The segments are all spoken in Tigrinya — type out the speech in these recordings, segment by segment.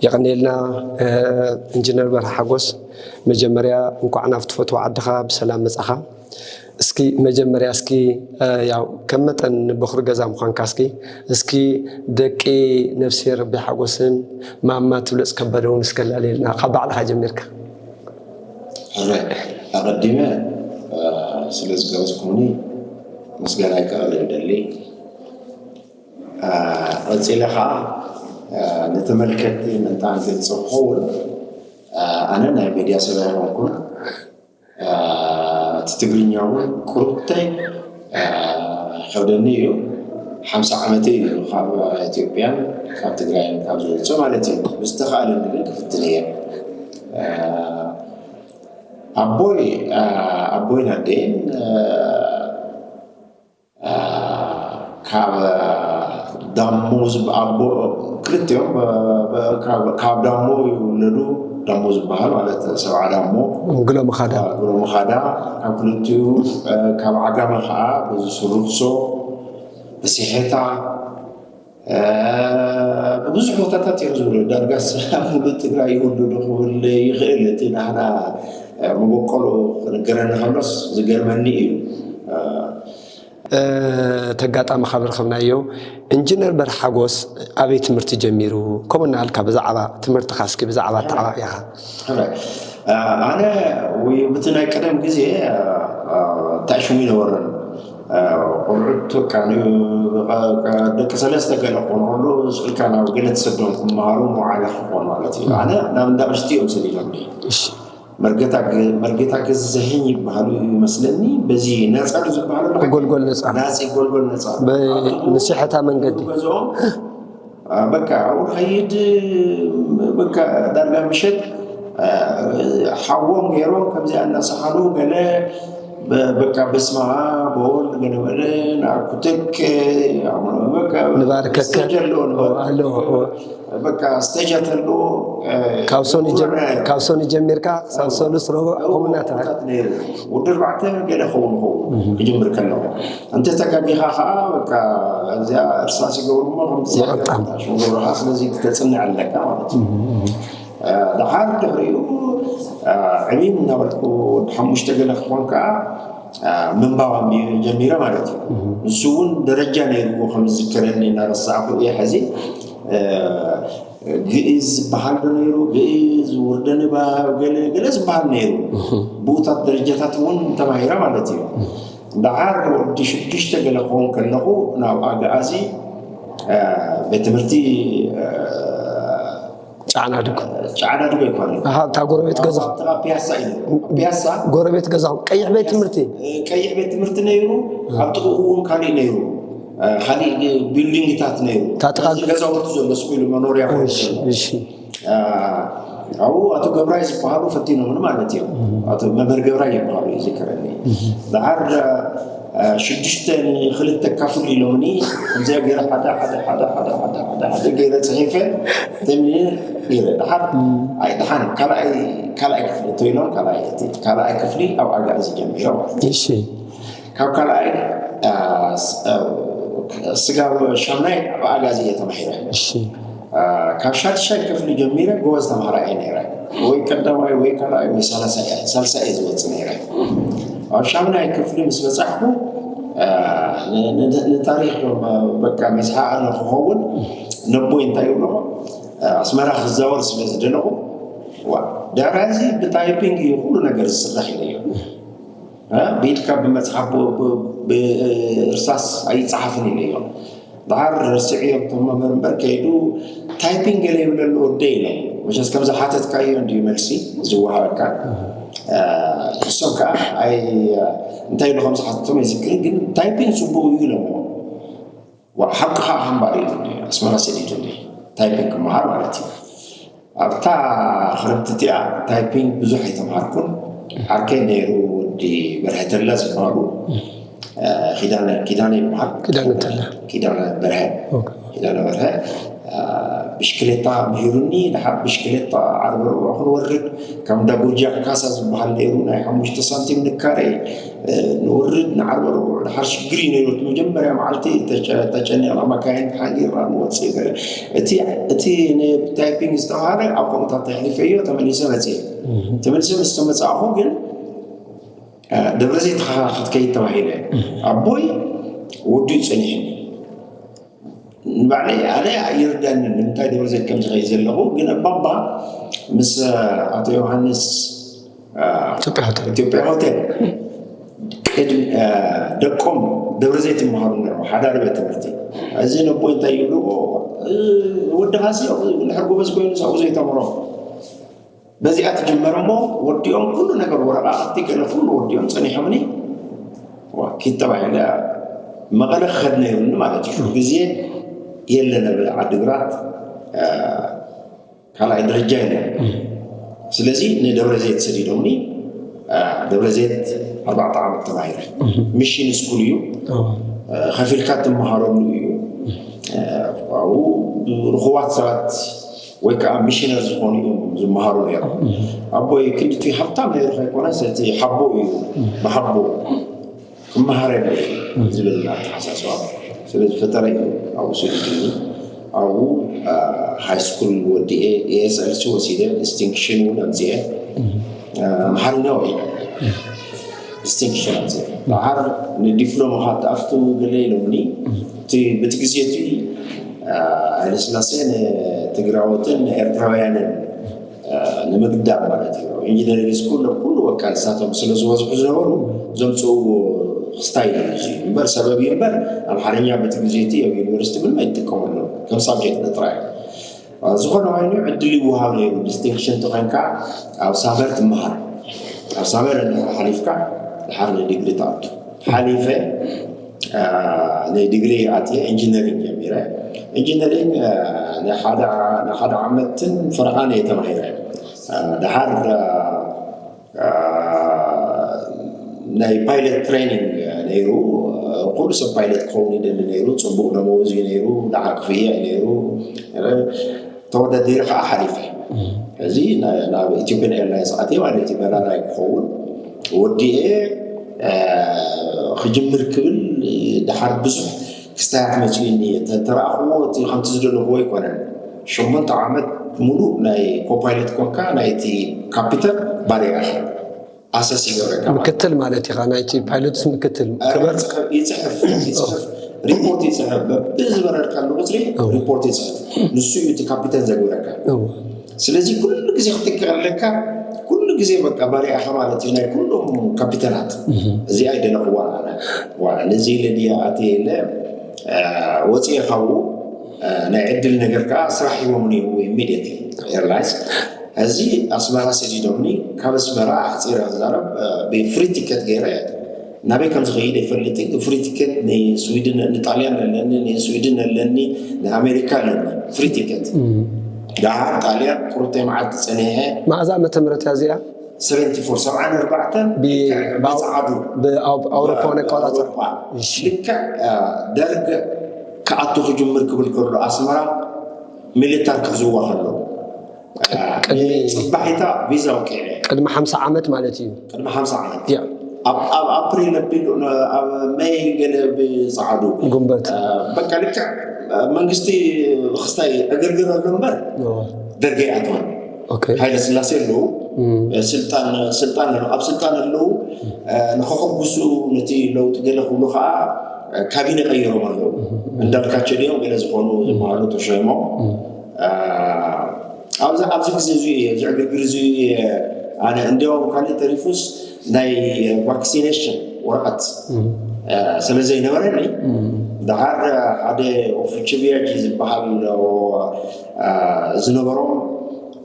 የቐንየልና። ኢንጂነር በርሀ ሓጎስ፣ መጀመርያ እንኳዕ ናብ ትፈትዎ ዓድኻ ብሰላም መጻኻ። እስኪ መጀመርያ እስኪ ያው ከም መጠን በኹሪ ገዛ ምዃንካ እስኪ እስኪ ደቂ ነፍስሄር ረቢ ሓጎስን ማማ ትብለጽ ከበደ እውን እስከ ኣላልየልና ካብ ባዕልኻ ጀሚርካ። ሕራይ ኣቐዲመ ስለ ዝጋበዝኩምኒ ምስጋናይ ከቕርብ ይደሊ። ቀፂለ ከዓ ንተመልከትቲ ምእንታን ግልፂ ክኸውን ኣነ ናይ ሚድያ ሰብ ኣይኮንኩን። እቲ ትግርኛ እውን ቁርብተይ ከብደኒ እዩ። ሓምሳ ዓመተይ እዩ ካብ ኢትዮጵያን ካብ ትግራይን ካብ ዝወፅእ ማለት እዩ። ብዝተኻእለኒ ግን ክፍትን እየ። ኣቦይ ኣቦይን ኣደይን ካብ ዳሞ ክልቲኦም ካብ ዳሞ ይውለዱ። ዳሞ ዝበሃል ማለት ሰብዓ ዳሞ ግሎ ምኻዳ ግሎ ምኻዳ ካብ ክልቲኡ ካብ ዓጋመ ከዓ በዚ ስሩክሶ ብሲሔታ ብብዙሕ ቦታታት እዮም ዝውለዱ። ዳርጋስ ኣብ ሙሉእ ትግራይ ይውለዱ ክብል ይኽእል። እቲ ናህና መበቆሎ ክንገረኒ ከሎስ ዝገርመኒ እዩ። እቲ ኣጋጣሚ ካብ ረኸብናዮ ኢንጂነር በርሀ ሓጎስ ኣበይ ትምህርቲ ጀሚሩ ከምኡ እናበልካ ብዛዕባ ትምህርትኻ እስኪ ብዛዕባ ኣተዓባብያኻ ኣነ ብቲ ናይ ቀደም ግዜ እንታይ ሽሙ ይነበረን ቆልዑት በቃ ደቂ ሰለስተ ገለ ክኾኑ ከሎ ስእልካ ናብ ገለ ተሰዶም ክመሃሩ መዋዕለ ክኾኑ ማለት እዩ። ኣነ ናብ እንዳ ቅሽቲ እዮም ሰዲዶም። መርጌታ ገዛኸኝ ይበሃሉ ይመስለኒ። በዚ ነፃ ዶ ዝበሃሉ ጎልጎል ነፃ ናፂ ጎልጎል ነፃ ንስሐታ መንገዲ ገዝኦም በቃ ኣብኡ ንኸይድ በቃ ዳርጋ ምሸት ሓዎም ገይሮም ከምዚኣ እናሰሓሉ ገለ በቃ በስመ ኣብ ወወልድ ገለ በለ ናብ ኩተክ በቃ ንባርከከ stage ኣለዎ ኣለዎ በቃ stage ተሎ ካብ ሶኒ ጀም- ካብ ሶኒ ጀሚርካ ክሳብ ሰሉስ ረቡዕ ከምኡ እናተባህለ ነይሩ። ወዲ ኣርባዕተ ገለ ኸውን ኸውን ክጅምር ከለኹ እንተ ተጋጊኻ ከዓ በቃ እዚኣ እርሳስ ይገብሩ እሞ ከምዚኣ ይቐጣም። ሽም ገብሩኻ ስለዚ ክተፅንዕ ኣለካ ማለት እዩ። ደሓር ድሕሪኡ ዕብይ እናበልኩ ወዲ ሓሙሽተ ገለ ክኾን ከዓ ምንባብ ኣንቢበ ጀሚረ ማለት እዩ። ንሱ እውን ደረጃ ነይርዎ ከም ዝዝከረኒ እናረሳዕኩ እየ ሕዚ። ግእዝ ዝበሃል ዶ ነይሩ ግእዝ ውርደ ንባብ ገለ ገለ ዝበሃል ነይሩ። ብኡታት ደረጃታት እውን ተማሂረ ማለት እዩ። ደሓር ወዲ ሽዱሽተ ገለ ክኸውን ከለኹ ናብ ኣግኣዚ ቤት ትምህርቲ ጫዕና ድጎ ጫዕዳ ድጎ ኣይኮነን። ኣሃ እታ ጎረቤት ገዛ ኣብታ ፒያሳ እዩ። ፒያሳ ጎረቤት ገዛ ቀይሕ ቤት ትምህርቲ ቀይሕ ቤት ትምህርቲ ነይሩ። ኣብ ጥቕኡ እውን ካሊእ ነይሩ። ካሊእ ቢልዲንግታት ነይሩ። እታ ጥቓ- እዚ ገዛውቲ ዘሎ ስቕ ኢሉ መኖርያ ኮይኑ እሺ ዘሎ። እሺ ኣብኡ ኣቶ ገብራይ ዝበሃሉ ፈቲኖምን ማለት እዮም። ኣቶ መምህር ገብራይ ይበሃሉ ይዝከረኒ። ደሓር ሽዱሽተ ንክልተ ካፍሉ ኢሎምኒ። ከምዚኣ ገይረ ሓደ ሓደ ሓደ ሓደ ሓደ ሓደ ሓደ ገይረ ፅሒፈ ተምኒ ገይረ ደሓር ኣይ ደሓን ካልኣይ ካልኣይ ክፍሊ ተይሎም ካልኣይ እቲ ካልኣይ ክፍሊ ኣብ ኣጋዚ ጀሚረ ማለት እዩ። እሺ ካብ ካልኣይ ስጋብ ሻምናይ ኣብ ኣጋዚ እየ ተማሂረ። እሺ ካብ ሻድሻይ ክፍሊ ጀሚረ ጎበዝ ተምሃራይ እየ ነይረ። ወይ ቀዳማይ ወይ ካልኣይ ወይ ሳልሳይ እየ ሳልሳይ እየ ዝወፅእ ነይረ። ኣብ ሻምናይ ክፍሊ ምስ በፃሕኩ ን- ን- ንታሪክ በቃ መዝሓ ኣነ ክኸውን ነቦይ እንታይ ይብሎ ኣስመራ ክዛወር ስለ ዝደለኹ ዋ ድሕሪ እዚ ብታይፒንግ እዩ ኩሉ ነገር ዝስራሕ ኢለዮ። ብኢድካ ብመፅሓፍ ብእርሳስ ኣይፀሓፍን ኢለዮ። ደሓር ረስዕዮ እቶም መምህር እምበር ከይዱ ታይፒንግ ገለ ይብለሉ ወደይ ኢሎም። መቸስ ከም ዝሓተትካዮ እንድዩ መልሲ ዝወሃበካ። እሶም ከዓ ኣይ እንታይ ኢሉ ከም ዝሓተቶም ኣይዝክርን ግን ታይፒንግ ፅቡቅ እዩ ኢሎምዎ። ሓቂ ከዓ ሓምባር ኢሉ ኣስመራ ሰዲዱ ታይፒንግ ክመሃር ማለት እዩ። ኣብታ ክረምቲ እቲኣ ታይፒንግ ብዙሕ ኣይተምሃርኩን። ዓርከይ ነይሩ ወዲ በርሀ ተላ ዝበሃሉ ኪዳነ ኪዳነ ይበሃል። ኪዳነ ተላ። ኪዳነ በርሀ ኪዳነ በርሀ ብሽክሌታ ምሂሩኒ። ድሓር ብሽክሌታ ዓርቢ ረቡዕ ክንወርድ፣ ካብ እንዳ ጎጃ ካሳ ዝበሃል ነይሩ፣ ናይ ሓሙሽተ ሳንቲም ንካሬ፣ ንወርድ ንዓርቢ ረቡዕ። ድሓር ሽግር እዩ ነይሩ። እቲ መጀመርያ መዓልቲ ተጨ-፣ ተጨኒቕና፣ መካይን ሓጊርና ንወፅእ ገለ። እቲ፣ እቲ ንታይፒንግ ዝተባሃለ ኣብ ከምኡታት ኣሕሊፈዮ፣ ተመሊሰ መፅየ። ተመሊሰ ምስ ተመፃእኹ ግን ደብረ ዘይት ክትከይድ ተባሂለ። ኣቦይ ወዲኡ ጸኒሕኒ። ንባዕለይ ኣነ ኣይርዳንን ንምንታይ ደብረ ዘይት ከም ዝኸይድ ዘለኹ፣ ግን ኣባባ ምስ ኣቶ ዮሃንስ ኢትዮጵያ ሆቴል ደቆም ደብረ ዘይት ይመሃሩ ነይሩ፣ ሓዳር ቤት ትምህርቲ። እዚ ነቦይ እንታይ ይብሉ፣ ወድኻሲ ድሕር ጎበዝ ኮይኑ ኣብኡ ዘይተምሮ። በዚኣ ትጅመር እሞ ወዲኦም ኩሉ ነገር ወረቓቕቲ ገለ ኩሉ ወዲኦም ጸኒሖምኒ። ኪድ ተባሂለ መቐለ ክኸድ ነይሩኒ ማለት እዩ። ግዜ የለ ነብለ ዓድግራት ካልኣይ ደረጃ የለን። ስለዚ ንደብረ ዘይት ሰዲዶምኒ። ደብረ ዘይት ኣርባዕተ ዓመት ተማሂረ። ሚሽን ስኩል እዩ። ከፊልካ ትመሃረሉ እዩ። ኣብኡ ርኹባት ሰባት ወይ ከዓ ሚሽነር ዝኾኑ እዮም ዝመሃሩ ነይሮም። ኣቦይ ክንድቲ ሃብታም ነይሩ ከይኮነስ እቲ ሓቦ እዩ፣ ብሓቦ ክመሃረለ ዝብል ኣተሓሳስባ ስለ ዝፈጠረ እዩ ኣብኡ ሰዲዱኒ። ኣብኡ ሃይ ስኩል ወዲኤ ኤስኤልሲ ወሲደ ዲስቲንክሽን እውን ኣምፅኤ። ኣምሓርኛ ወዲቀ ዲስቲንክሽን ኣምፅኤ። ደሓር ንዲፕሎማ ክትኣቱ ገለ ኢሎምኒ። እቲ በቲ ግዜ እቲ ሃይለስላሴ ንትግራዎትን ንኤርትራውያንን ንምግዳም ማለት እዩ። ኢንጂነሪንግ ስኩል ኩሉ በቃ ንሳቶም ስለ ዝበዝሑ ዝነበሩ ዘምፅእዎ ስታይል እዩ እዚ እምበር፣ ሰበብ እዩ እምበር፣ ኣምሓርኛ በቲ ግዜ እቲ ኣብ ዩኒቨርሲቲ ምንም ኣይትጥቀመሉ ከም ሳብጀክት ጥራይ። ዝኾነ ኮይኑ ዕድል ይወሃብ ነይሩ። ዲስቲንክሽን ተኾይንካ ኣብ ሳመር ትመሃር፣ ኣብ ሳመር እንድሕር ሓሊፍካ ድሓር ንዲግሪ ትኣቱ። ሓሊፈ ንዲግሪ ኣትየ ኢንጂነሪንግ ጀሚረ። ኢንጂነሪንግ ንሓደ ዓመትን ፈረቓን እየ ተማሂረ። ድሓር ናይ ፓይለት ትሬኒንግ ነይሩ። ኩሉ ሰብ ፓይለት ክኸውን ይደሊ ነይሩ። ፅቡቕ ደመወዝ እዩ ነይሩ። ደሓር ክፍያ እዩ ነይሩ። ተወዳዲረ ከዓ ሓሊፈ። እዚ ናብ ኢትዮጵያን ኤርላይንስ ኣትየ ማለት እዩ። በራራይ ክኸውን ወዲኤ ክጅምር ክብል ድሓር ብዙሕ ክስታያት መፅኡኒ። ተረኣኽዎ እቲ ከምቲ ዝደለኽዎ ኣይኮነን። ሸሞንተ ዓመት ሙሉእ ናይ ኮፓይለት ኮንካ ናይቲ ካፒተን ባሪያ ኢኻ ኣሰስ ይገብረካ ማለት እዩ። ምክትል ማለት ኢኻ፣ ናይቲ ፓይለትስ ምክትል። ክበር ይፅሕፍ ይፅሕፍ ሪፖርት ይፅሕፍ። በብዝበረርካሉ ቁፅሪ ሪፖርት ይፅሕፍ። ንሱ እዩ እቲ ካፒተን ዘግብረካ። ስለዚ ኩሉ ግዜ ክትክእ ኣለካ። ኩሉ ግዜ በቃ ባሪያ ኢኻ ማለት እዩ ናይ ኩሎም ካፒተናት። እዚኣ ኣይደለኽዋን ኣነ። ነዚ ኢለ ድያ ኣትየ ኢለ ወፅኤ ካብኡ ናይ ዕድል ነገር ከዓ ስራሕ ሂቦምኒ ኢሚድየትሊ ኤርላይንስ። እዚ ኣስመራ ሰዲዶምኒ። ካብ ኣስመራ ኣሕፂረ ክዛረብ ብፍሪ ቲኬት ገይረ ናበይ ከም ዝኸይድ ኣይፈልጥን። ፍሪ ቲኬት ንስዊድን ንጣልያን ኣለኒ፣ ንስዊድን ኣለኒ፣ ንኣሜሪካ ኣለኒ ፍሪ ቲኬት። ደሓር ጣልያን ቁርብተይ መዓልቲ ፀኒሐ። መዓዛ ዓመተ ምህረት እያ እዚኣ? ሰበዓን ኣርባዕተን ብፀዓዱ ብኣውሮፓውያን ኣቆፃፅራ። ልክዕ ደርግ ክኣቱ ክጅምር ክብል ከሎ ኣስመራ ሚሊታር ክሕዝዋ ከሎ ፅባሒታ ቪዛ ወቂዐ። ቅድሚ ሓምሳ ዓመት ማለት እዩ። ቅድሚ ሓምሳ ዓመት ኣብ ኣፕሪል ኣቢሉ ኣብ መይ ገለ ብፀዓዱ ጉንበት በቃ ልክዕ መንግስቲ ክስታይ ዕግርግር ኣሎ እምበር ደርግ ኣይኣተወን። ሃይለ ስላሴ ኣለዉ፣ ስልጣን ኣለዉ፣ ኣብ ስልጣን ኣለዉ። ንኸሐጉሱ ነቲ ለውጢ ገለ ክብሉ ከዓ ካቢነ ቀይሮም ኣለዉ። እንዳልካቸው ድዮም ገለ ዝኾኑ ዝበሃሉ ተሾይሞም ኣብዚ ግዜ እዚ ኣብዚ ዕግርግር እዚ ኣነ እንዲያውም ካልእ ተሪፉስ ናይ ቫክሲኔሽን ወረቐት ስለ ዘይነበረኒ ደሓር ሓደ ኦፍችብያጂ ዝበሃል ዝነበሮም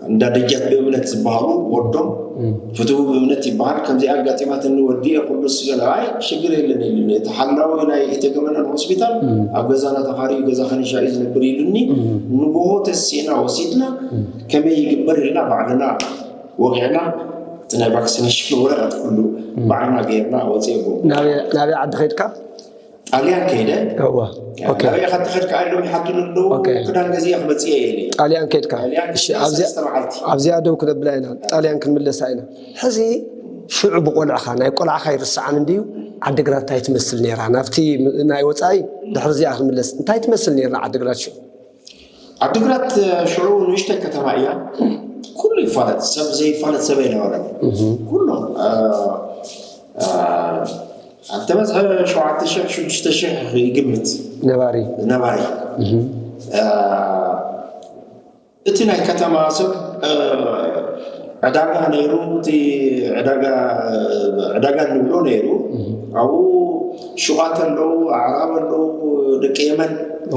እንዳ ደጃት ብእምነት ዝበሃሉ ወዶም ፍትዊ ብእምነት ይበሃል። ከምዚ ኣጋጢማትኒ ወዲ ኩሉ ስገለ ኣይ ሽግር የለን ኢሉኒ። እቲ ሓላዊ ናይ ኢተገመነን ሆስፒታል ኣብ ገዛና ተኻርዩ ገዛ ከኒሻ እዩ ዝነብር ኢሉኒ። ንጎሆ ተሲእና ወሲድና ከመይ ይግበር ኢልና ባዕልና ወቂዕና እቲ ናይ ቫክሲኔሽን ወረቐት ኩሉ ባዕልና ገይርና ወፂኤ። ናበይ ዓዲ ከይድካ? ጣልያን ከይደ። እወ ኦኬ ናበይ ኢኻ ትኸድ ከኣ ኢሎም ይሓቱኒ ኣለዉ። ኦኬ። ክዳን ገዚአ ክመጽእ እየ ኢለ። ጣልያን ከድካ ጣልያን እሺ ከይደ ኣብዚኣ ሰለስተ መዓልቲ። ኣብዚኣ ደው ክነብላ ኢና ጣልያን ክንምለሳ ኢና ሕዚ ሽዑ ብቆልዕኻ ናይ ቆልዕኻ ይርስዓን እንድዩ ዓድግራት እንታይ ትመስል ነይራ ናብቲ ናይ ወፃኢ ድሕሪ እዚኣ ክንምለስ እንታይ ትመስል ነይራ ዓድግራት ሽዑ ዓድግራት ሽዑ ንእሽተይ ከተማ እያ። ኩሉ ይፋለጥ፣ ሰብ ዘይፋለጥ ሰብ ኣይነበረን። ኩሎም እ፣ እ፣ ኣንተ በዝሐ ሸውዓተ ሽሕ ሽዱሽተ ሽሕ ይግምት ነባሪ ነባሪ። እ፣ እቲ ናይ ከተማ ሰብ እ፣ ዕዳጋ ነይሩ። እቲ ዕዳጋ ዕዳጋ ንብሎ ነይሩ። ኣብኡ ሹቓት ኣለዉ፣ ኣዕራብ ኣለዉ፣ ደቂ የመን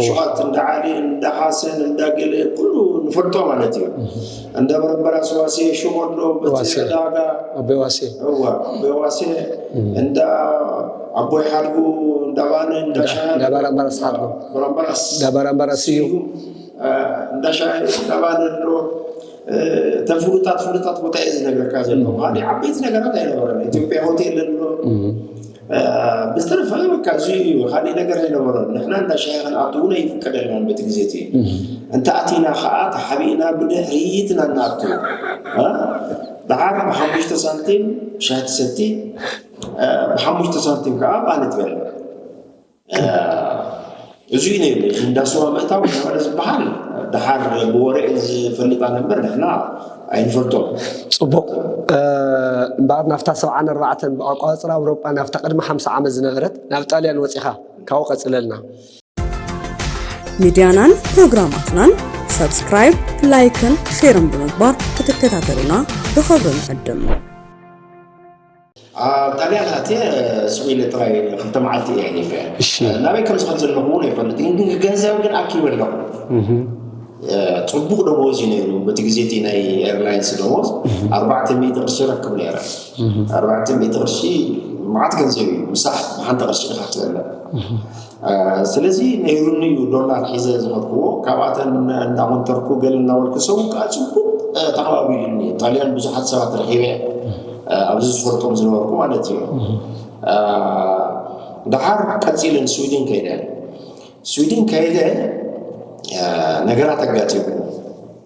ሹቓት እንዳ ዓሊ፣ እንዳ ሓሰን፣ እንዳ ገለ ኩሉ ንፈልጦ ማለት እዩ። እንዳ በረምበራስ ዋሴ ሹቕ ኣሎ፣ በቲ ዋሴ። ዕዳጋ ኣቦይ ዋሴ እዋ ኣቦይ ዋሴ፣ እንዳ ኣቦይ ሓድጉ፣ እንዳ ባነ፣ እንዳ ሻሂ እንዳ ባራምባራስ ሓድጉ በረምበራስ እንዳ ባራምባራስ እዩ እ፣ እንዳ ሻሂ እንዳ ባነ ኣሎ። እ፣ እተን ፍሉጣት ፍሉጣት ቦታ እየ ዝነግረካ ዘለኹ። ካልእ ዓበይቲ ነገራት ኣይነበረን። ኢትዮጵያ ሆቴል ኣሎ። እ፣ ብዝተረፈ በቃ እዚ እዩ። ካልእ ነገር ኣይነበረን። ንሕና እንዳ ሻሂ ክንኣቱ እውን ኣይፍቀደልናን በቲ ግዜ እቲ። እንተ ኣቲና ከዓ ተሓቢእና ብድሕሪት ኢና ንኣቱ። እ፣ ደሓር ብሓሙሽተ ሳንቲም ሻሂ ትሰቲ፣ እ፣ ብሓሙሽተ ሳንቲም ከዓ ባኒ ትበልዕ። እ፣ እዚ እዩ ነይሩ። እንዳ ስዋ ምእታው እናበለ ዝበሃል ደሓር ብወረ እየ ዝፈልጣ ነበር፣ ንሕና ኣይንፈልጦም። ፅቡቕ እ፣ እምበኣር ናብታ ሰብዓን ኣርባዕተን ብኣቋፅራ ኣውሮጳ ናብታ ቅድሚ ሓምሳ ዓመት ዝነበረት ናብ ጣልያን ወፂኻ ካብኡ ቀፅለልና ሚድያናን ፕሮግራማትናን ሰብስክራይብ፣ ላይክን ሼርን ብምግባር ክትከታተሉና ብኽብሪ ንዕድም። ኣብ ጣልያን ኣትየ ስቕ ኢለ ጥራይ ክልተ መዓልቲ እየ ኣሕሊፈ። እሺ። ናበይ ከም ዝኸድ ዘለኹ እውን ኣይፈልጥን፣ ግን ገንዘብ ግን ኣኪበ ኣለኹ። እ፣ ጽቡቕ ደሞዝ እዩ ነይሩ። በቲ ግዜ እቲ ናይ ኤርላይንስ ደሞዝ ኣርባዕተ ሚእቲ ቅርሺ ረክብ ነይረ። ኣርባዕተ ሚእቲ ቅርሺ መዓት ገንዘብ እዩ። ምሳሕ ብሓንቲ ቅርሺ ኢኻ ትበልዕ። እ፣ ስለዚ ነይሩኒ እዩ ዶላር ሒዘ ዝኸድክዎ። ካብኣተን እናቆንጠርኩ ገለ እናበልኩ፣ ሰው ከዓ ጽቡቕ፣ እ፣ ተቐባቢሉኒ። ጣልያን ብዙሓት ሰባት ረኺበ፣ እ፣ ኣብዚ ዝፈልጦም ዝነበርኩ ማለት እዩ። እ፣ ደሓር ቀጺለ ንስዊድን ከይደ። ስዊድን ከይደ፣ እ፣ ነገራት ኣጋጢሙ፣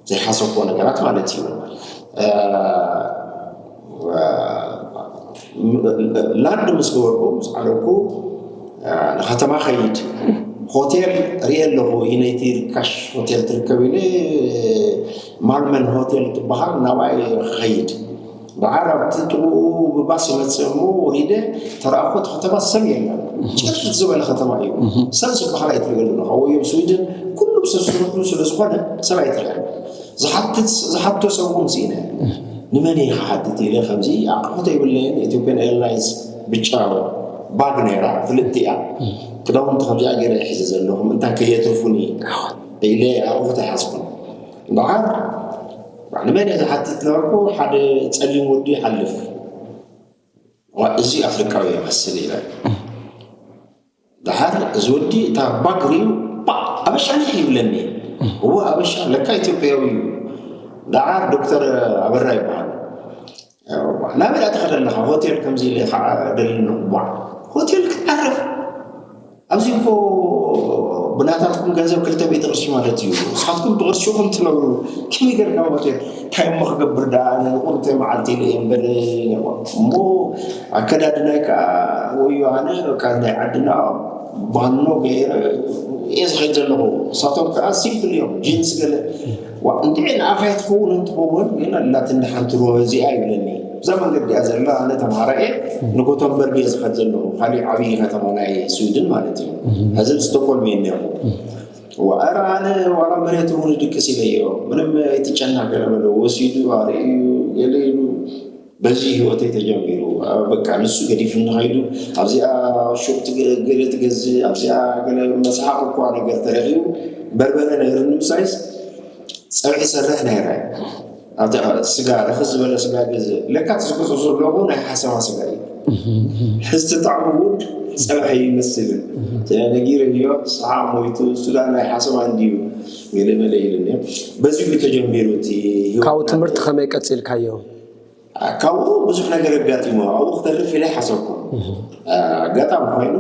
ዘይሓሰብክዎ ነገራት ማለት እዩ። እ፣ ላንድ ምስ ገበርኩ፣ ምስ ዓለብኩ፣ እ፣ ንከተማ ኸይድ። ሆቴል ርኤ ኣለኹ፣ ኢነይቲ ርካሽ ሆቴል ትርከብ ኢለ፣ ማልመን ሆቴል ትበሃል፣ ናብኣ እየ ክኸይድ። ደሓር ኣብቲ ጥቕኡ ብባስ ይመጽእ እሞ ወሪደ ተረኣኹ፣ እቲ ከተማ ሰብ የለን። ጭር ዝበለ ከተማ እዩ። ሰብ ዝበሃል ኣይትርእየሉን ኢኻ። ወዮ ኣብ ስዊድን ኩሉ ብሰብ ስርሑ ስለ ዝኾነ ሰብ ኣይትርእያን። ዝሓትት ዝሓቶ ሰብ እውን ስኢነ። ንመን እየ ክሓትት ኢለ ከምዚ ኣቕሑት የብለይን። ኢትዮጵያን ኤርላይንስ ብጫ ባግ ነይራ፣ ፍልጥቲ እያ። ክዳውንቲ ከምዚኣ ገይረ እየ ሒዘ ዘለኹ፣ ምእንታን ከየትርፉኒ ኢለ ኣቕሑት ኣይሓዝኩን። ደሓር ንመን እየ ዝሓትት ነበርኩ፣ ሓደ ጸሊም ወዲ ይሓልፍ። "ዋ፣ እዚ ኣፍሪቃዊ ይመስል" ኢለ። ደሓር እዚ ወዲ እታ ባግ ርእዩ፣ "ባ፣ ኣበሻ ዲኻ?" ይብለኒ። "እወ፣ ኣበሻ፣ ለካ ኢትዮጵያዊ እዩ። ደሓር ዶክተር ኣበራ ይበሃል። ናበይ ደኣ ትኸድ ኣለኻ? ሆቴል ከምዚ ኢለ ከዓ ደልኒ ኣለኹ። ባ፣ ሆቴል ክትዓርፍ? ኣብዚ እኮ ብናታትኩም ገንዘብ ክልተ ሚእቲ ቅርሺ ማለት እዩ። ንስኻትኩም ብቅርሽኹም ትነብሩ። ከመይ ጌርካ ሆቴል?" እንታይ እሞ ክገብር ደኣ፣ ኣነ ንቁሩብ መዓልቲ ኢለ እየ እምበር። እሞ ኣከዳድናይ ከዓ ወዮ፣ ኣነ በቃ ናይ ዓድና ባኖ ገይረ እየ ዝኸይድ ዘለኹ። ንሳቶም ከዓ ሲምፕል እዮም፣ ጂንስ ገለ። ዋ፣ እንድዒ ንኣኻ ትኸውን እንትኸውን ግን ኣላትኒ ሓንቲ ሩባ እዚኣ ይብለኒ። እዛ መንገዲ እያ ዘላ፣ ኣነ ተምሃራይ እየ፣ ንጎተንበርግ እየ ዝኸድ ዘለኹ፣ ካሊእ ዓብዪ ከተማ ናይ ስዊድን ማለት እዩ። ሕዚ ኣብ ስቶኮልም እየ እኒአኹ። ዋ፣ ኧረ ኣነ ዋላ መሬት እውን ድቅስ ኢለዮ፣ ምንም ኣይትጨነቕ ገለ በለ። ወሲዱ ኣርእዩ ገለ ኢሉ፣ በዚ ህይወተይ ተጀሚሩ። በቃ ንሱ ገዲፉኒ ኸይዱ፣ ኣብዚኣ ሹቕ ትገ-፣ ገለ ትገዝእ፣ ኣብዚኣ ገለ መስሓቕ እኳ ነገር ተረኺቡ፣ በርበረ ነይሩኒ ምሳይስ፣ ጸብሒ ሰርሕ ነይረ። ኣብቲ ስጋ፣ ርኽስ ዝበለ ስጋ ገዝእ። ለካ እቲ ዝገዝኦ ዘለኹ ናይ ሓሰማ ስጋ እዩ። ሕዚ ተጣዕሙ እውን ጸብሒ ይመስልን። ነጊረዮ፣ ሰሓቕ ሞይቱ፣ እሱ ደኣ ናይ ሓሰማ እንድዩ፣ ገለ መለ ኢሉኒ። በዚ እዩ ተጀሚሩ እቲ ህይወት። ካብኡ ትምህርቲ ከመይ ቀፂልካዮ? ካብኡ ብዙሕ ነገር ኣጋጢሙ፣ ኣብኡ ክተርፍ ኢለ ኣይሓሰብኩን። ኣጋጣሚ ኮይኑ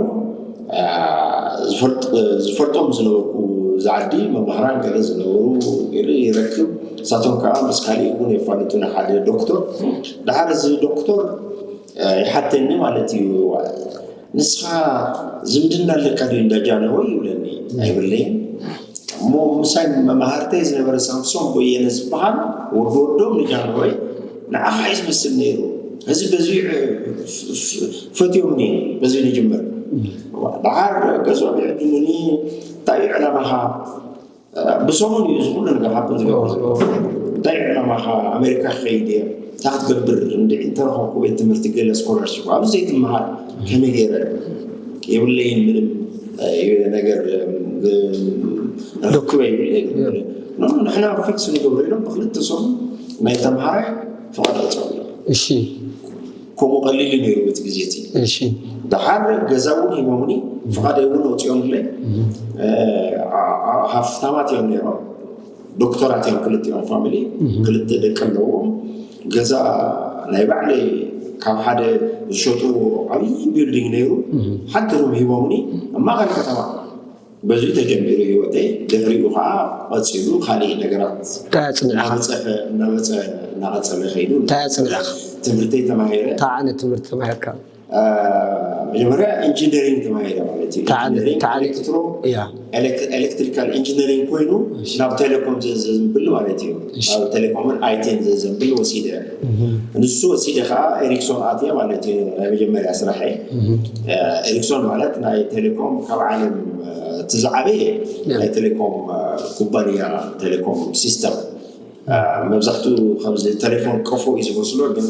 ዝፈልጦም ዝነበርኩ፣ ዝዓዲ መማህራን ገለ ዝነበሩ ገለ ይረክብ። ንሳቶም ከዓ ምስ ካሊእ እውን የፋልጡና። ሓደ ዶክተር ደሓር እዚ ዶክተር ይሓተኒ ማለት እዩ። "ንስኻ ዝምድና ኣለካ ድዩ እንዳ ጃንሆይ?" ይብለኒ። "ኣይብለይን። እሞ ምሳይ መማህርተይ ዝነበረ ሳምሶን በየነ ዝበሃል ወዲ ወዶም ንጃንሆይ ንዓኻ እዩ ዝመስል ነይሩ። እዚ በዚ ፈትዮምኒ፣ በዚ ንጅምር። ደሓር ገዝኦም ይዕድሙኒ። እንታይ እዩ ዕላማኻ?" ብሰሙን እዩ እዚ ኩሉ ነገር ሃብን ዝገብር ዘሎ። እንታይ ዕላማኻ? ኣሜሪካ ክኸይድ እየ። እንታይ ክትገብር? እንድዒ እንተረኸብኩ ቤት ትምህርቲ ገለ ስኮላርሽፕ ኣብዚ ዘይትመሃር ከመይ ገይረ? የብለይን ምንም ነገር ርክበ ይብለ። ንሕና ፊክስ ንገብሮ ኢሎም ብክልተ ሰሙን ናይ ተምሃራይ ፍቓድ ኣውፅኦም። እሺ ከምኡ ቀሊል እዩ ነይሩ በቲ ግዜ እቲ። እሺ ደሓር ገዛ እውን ሂቦምኒ፣ ፍቓደይ እውን ኣውፅኦምለይ። ሃፍታማት እዮም ነይሮም፣ ዶክተራት እዮም ክልቲኦም ፋሚሊ፣ ክልተ ደቂ ኣለዎም። ገዛ ናይ ባዕለይ ካብ ሓደ ዝሸጡ ዓብዪ ቢልዲንግ ነይሩ፣ ሓንቲ ሩም ሂቦምኒ ኣብ ማእኸል ከተማ። በዚ ተጀሚሩ ህይወተይ። ድሕሪኡ ከዓ ቀፂሉ ካሊእ ነገራት እንታይ ኣፅኒዕካ? እናመፀ እናመፀ እናቐፀለ ከይዱ እንታይ ኣፅኒዕካ? ትምህርተይ ተማሂረ። እንታይ ዓይነት ትምህርቲ ተማሂርካ? መጀመርያ ኢንጂነሪንግ ተማሂረ ማለት እዩ። እንታይ ዓይነት- እንታይ ዓይነት- ኤሌክትሮ እያ ኤሌክትሪካል ኢንጂነሪንግ ኮይኑ ናብ ቴሌኮም ዘ- ዘንብል ማለት እዩ። ናብ ቴሌኮምን ኣይቲን ዘንብል ወሲደ። ንሱ ወሲደ ከዓ ኤሪክሶን ኣትየ ማለት እዩ። ናይ መጀመርያ ስራሐይ ኤሪክሶን ማለት ናይ ቴሌኮም ካብ ዓለም እቲ ዝዓበየ ናይ ቴሌኮም ኩባንያ ቴሌኮም ሲስተም። መብዛሕትኡ ከምዚ ቴሌፎን ቀፎ እዩ ዝመስሎ፣ ግን